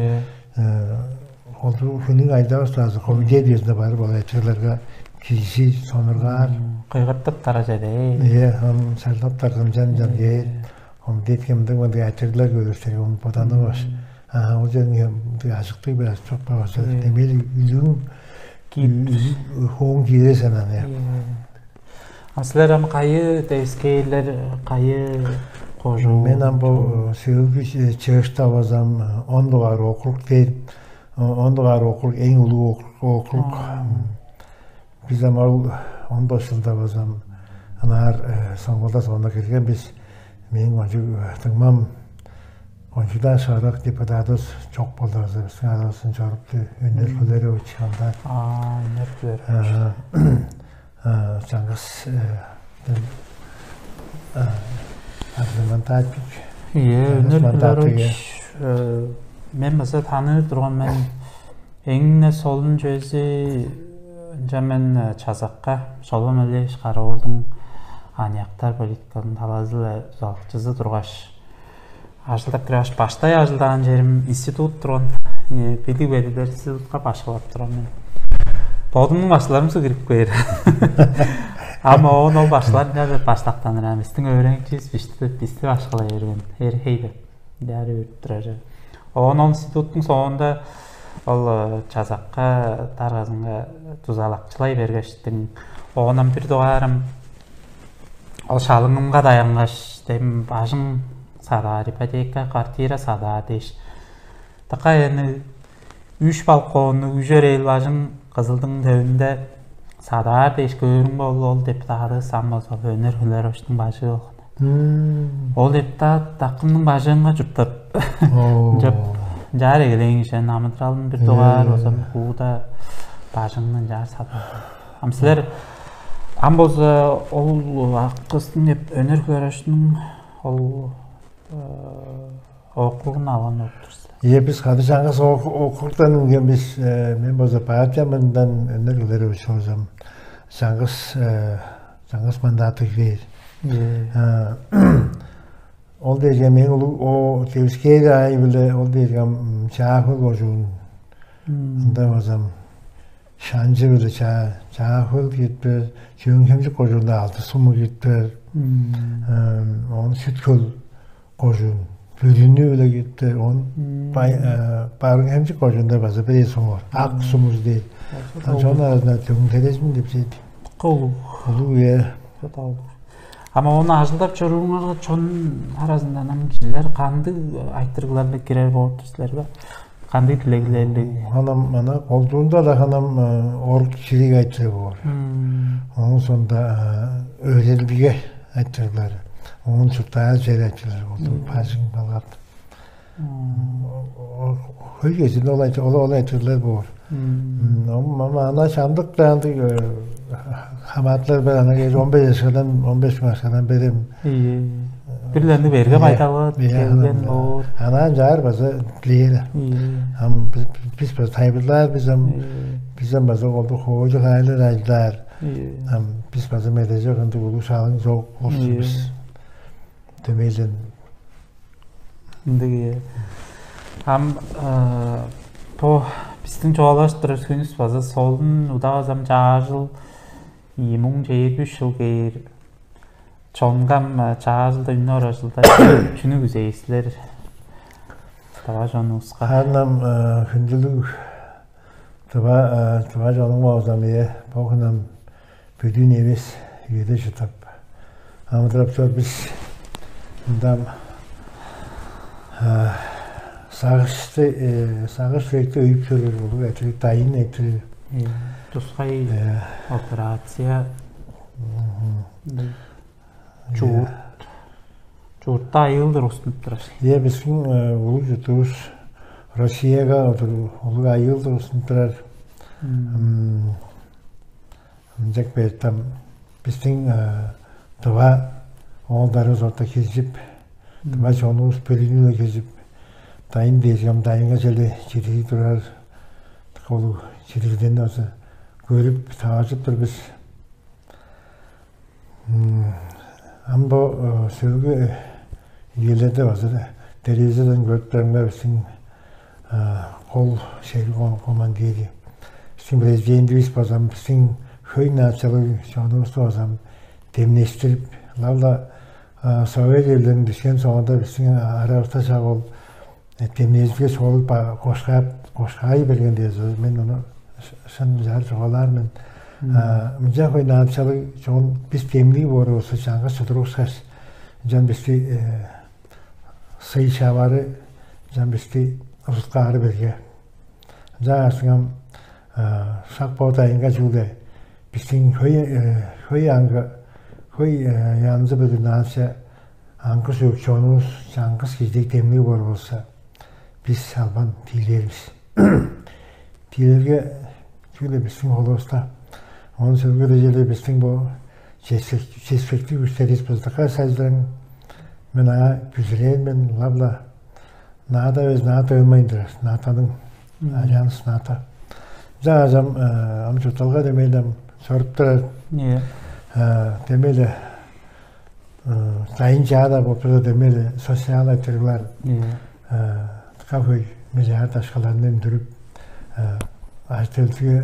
ол хүнүң айдавас таазы комитет үезинде барып ол атырларга кижи сонургаар. Кыйгыртып таража дей. Ие, ам сарлап таргымжан жан дээр. Ону деткемдиң мындыг айтырлар көрүрсер, ону боданы баш. Аа, ол жерин мындыг ажыктыг бир чок баваса. Демели үлүң киип хоон кииресен аны. А силер ам кайы девискейлер, кайы кожуу? Мен ам бу сөөлгү чыышта базам он дугаар округ дээр. Он дугаар округ эң улуу округ. Биз ам ол он беш жылда базам ынаар соңгулда соонда кирген бис. Мээң кончуг дыңмам кончугдаа шаарак депутатыбыз чок болду база биздин арабызын чорупту өнер хүлери учканда. Өнер хүлери. Чаңгыс Арзыман таатчык. Ие, өнер хүлери. Мен база тааныр турган мен. Эң-не солун чүвези ынча мен чазакка Шолбан Алиевич Кара-оолдуң аныяктар политикалыын талазы-ла залчызы тургаш, ажылдап тургаш, баштай ажылдаан черим институт турган. Билиг белгилер институтка башкылап турган мен. Бодумнуң башкыларымсы кирип кээр. Ам оон ол башкылар ынча деп баштактаныр, ам бистиң өөреникчивис бисти бисти башкылай берген, эрхей деп ынчаар өөрүп турар. Оон ол институттуң соонда ол чазакка даргазынга дузалакчылай бергештиң, оон ам бир дугаарым ол шалыңымга даянгаш, дем бажың садаар, ипотека квартира садаар дээш, така эни үш балконнуг үжер ээл бажың Кызылдың төвүнде садаар дээш көөрүң болду, ол депутаты сам болза Өнер Хуларовичтиң бажыы болган. Ол депутат акымның бажыңга чурттап, чоп, ынчаар эгелээн кижи, амыдыралын бир дугаар болза хууда бажыңны ынчаар садып алган. Ам силер ам болза ол аккыстың деп Өнер Хуларовичтиң ол округун алган болуп тур силер. Ийе, бис кады чаңгыс округдан үнген бис. Мен болза партия мындан Өнер Хуларович болзам чаңгыс чаңгыс мандаттыг бээр. Ол дээрге мен улуг о девискээр аай биле ол дээрге Чаахыл кожуун ында базам Шанчы биле Чаахыл кирип бээр, Чөөн-Хемчик кожуунда алды суму кирип бээр. Оон Сүт-Хөл кожуун бүрүнү биле кирип бээр. Оон Барыын-Хемчик кожуунда база бир суму бар. Ак суму дээр. Ошол аразында төгүн терезин деп сет. Улуу. Улуу, э. Ама ону ажылдап чорууңарга чон аразында анан кижилер кандыг айтырыгларга кирер болуптур силерге? Кандыг тилеглерлиг? Анам ана колдуунда да анам орук чирик айтырыг боор. Оон сонда өөрелдиге айтырыглар. Оон чурттаар чер айтырыглар болду. Бажың балгат. Хөй кезинде ол ол ол айтырлар боор. Ама ана чамдык даандыг хамаатылар бар, ана кээш он беш ашкадан он беш ашкадан берем. Ийе. Бирлерни берге байдалга келген боор. Ана жаар база дилээр. Ам бис база тайбырлаар, биз ам биз ам база олду хоожу хайлар айылдаар. Ам бис база медеже кындыг улуг шалың жок болсун бис. Демейлен Ындыг. Ам бо бистиң чугаалажып турар хүнүс база солун удавазам чаажыл ийи муң чээрби үч чыл кээр. Чонгам чаажылда үннү оражылда чүнү күзээсилер? Дава чонувуска. Аннам хүндүлүг тыва тыва чонуң оозам ие богунам бүдүн эвес үеде чыдып амыдырап чор бис. Мындан сагышты сагыш чүректи өйүп чоруур улуг этилиг дайын этил. Тускай операция чуут чуутта айыылдыр устунуп турар. Е биздин улуг чуртубуз Россияга улуг айыылдыр устунуп турар. Ынчак бертам биздин дыва оолдарыбыз орта киржип, дыва чонувус бөлүнүп киржип, дайын дээжигем дайынга челе чидири турар. Ол чидирден база көрүп таажып тур бис. Ам бо сөөлгү үелерде база телевизордан көрүп турарымга биздин кол шериг командири, биздин президентибиз базам биздин хөй нациялыг чонувусту базам демнештирип, ылап-ла Совет Эвилелиниң дүшкен соонда биздин арабызда шак ол демнежирге соолуг кошкаап кошкаай берген дээзи мен ону шын мынчаар чугаалаар мен. Мынча хөй наадымчалыг чон бис демниг боор болза чаңгыс чудуруушкаш, ынчан бисти сый шавары ынчан бисти узуткаары берге. Ынчангаш ам шак бо дайынга чүүлде бистиң хөй хөй аңгы хөй янзы бөлү наадымча аңгы чүвек чонувус чаңгыс кижи дег демниг боор болза, бис албан тиилээр бис. Тиилерге чүгле бистиң холувуста. Оон сөөлгү дежеле бистиң бо чеспектиг күштеривис бызыдыкка сайзырың. Мен аңаа бүзүрээр мен ылап-ла. Наада эвес наада ынмайн турар. Наатаның альянс наада. Жаажам ам чуртталга демейлем соруп турар. Демейле дайын чаада болуп турар демейле социал айтырыглар кафе миллиард ашкаларны үндүрүп ажытелдиге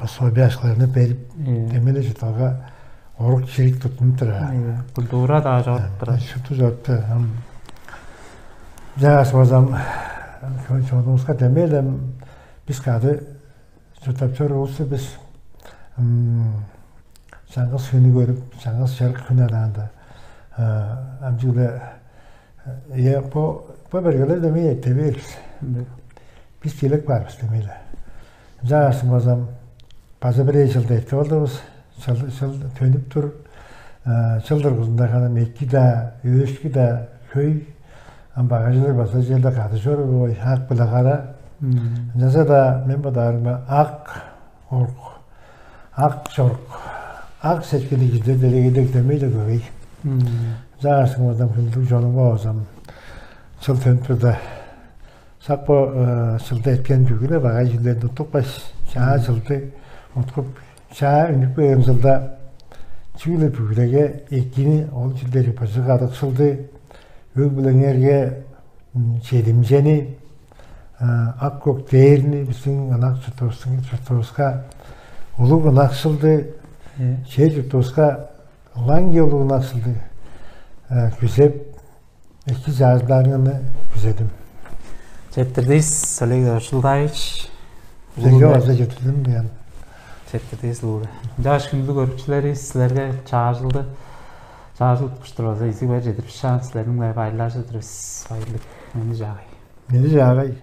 Пособие акшаларны берип, демеле чуртталга орук чирик туттунуп турар. Культура-даа чоруп турар. Шупту чорупта. Жаас базам чонувуска демелем, бис кады чурттап чор улусту бис чаңгыс хүнү көрүп, чаңгыс чырык хүн адаанда амчыгда, я по по бергелер демей эттебээрбиз. Бис тиилек баарбыз демейле. Ынчангаш базам база бир чылда эртип алдывыс. Чыл, чыл төнүп тур. Чыл дургузунда ханам эки-даа, өөшкү-даа, хөй, ам багажылар база черде кады чоруур бой, ак биле кара. Ынчалза-даа мен бодаарымга ак орук, ак чорук, ак сеткили кижилер делегейде дөмей-ле көвей. Ынчангаш базам хүндүлүг чонум оозам чыл төнүп турда, сак бо чылда эткен бүгү-ле багай чүүлдерин уттупкаш, чаа чылды уткуп, чаа үнүп келген чылда чүгле бүгүдеге экини ол чүүлдерге быжыг кадыкшылды, өг-бүлеңерге чедимчени, ак көк дээрни, биздин ынак чуртувустуң чуртувуска улуг ынакшылды, чер чуртувуска ылаңгыя улуг ынакшылды күзеп, эки чаажылдаарыңарны күзедим. Четтирдивис, Олег Доржулдаевич. Силерге база четтирдим диян. Четтирдивис улууда. Ынчангаш хүндүлүг көрүкчүлеривис, силерге чаажылды, чаажыл туткуштур база изиг бер чедирип шаан силерниң байырлажы-дыр бис. Байырлык. Мени жаагай. Мени жаагай.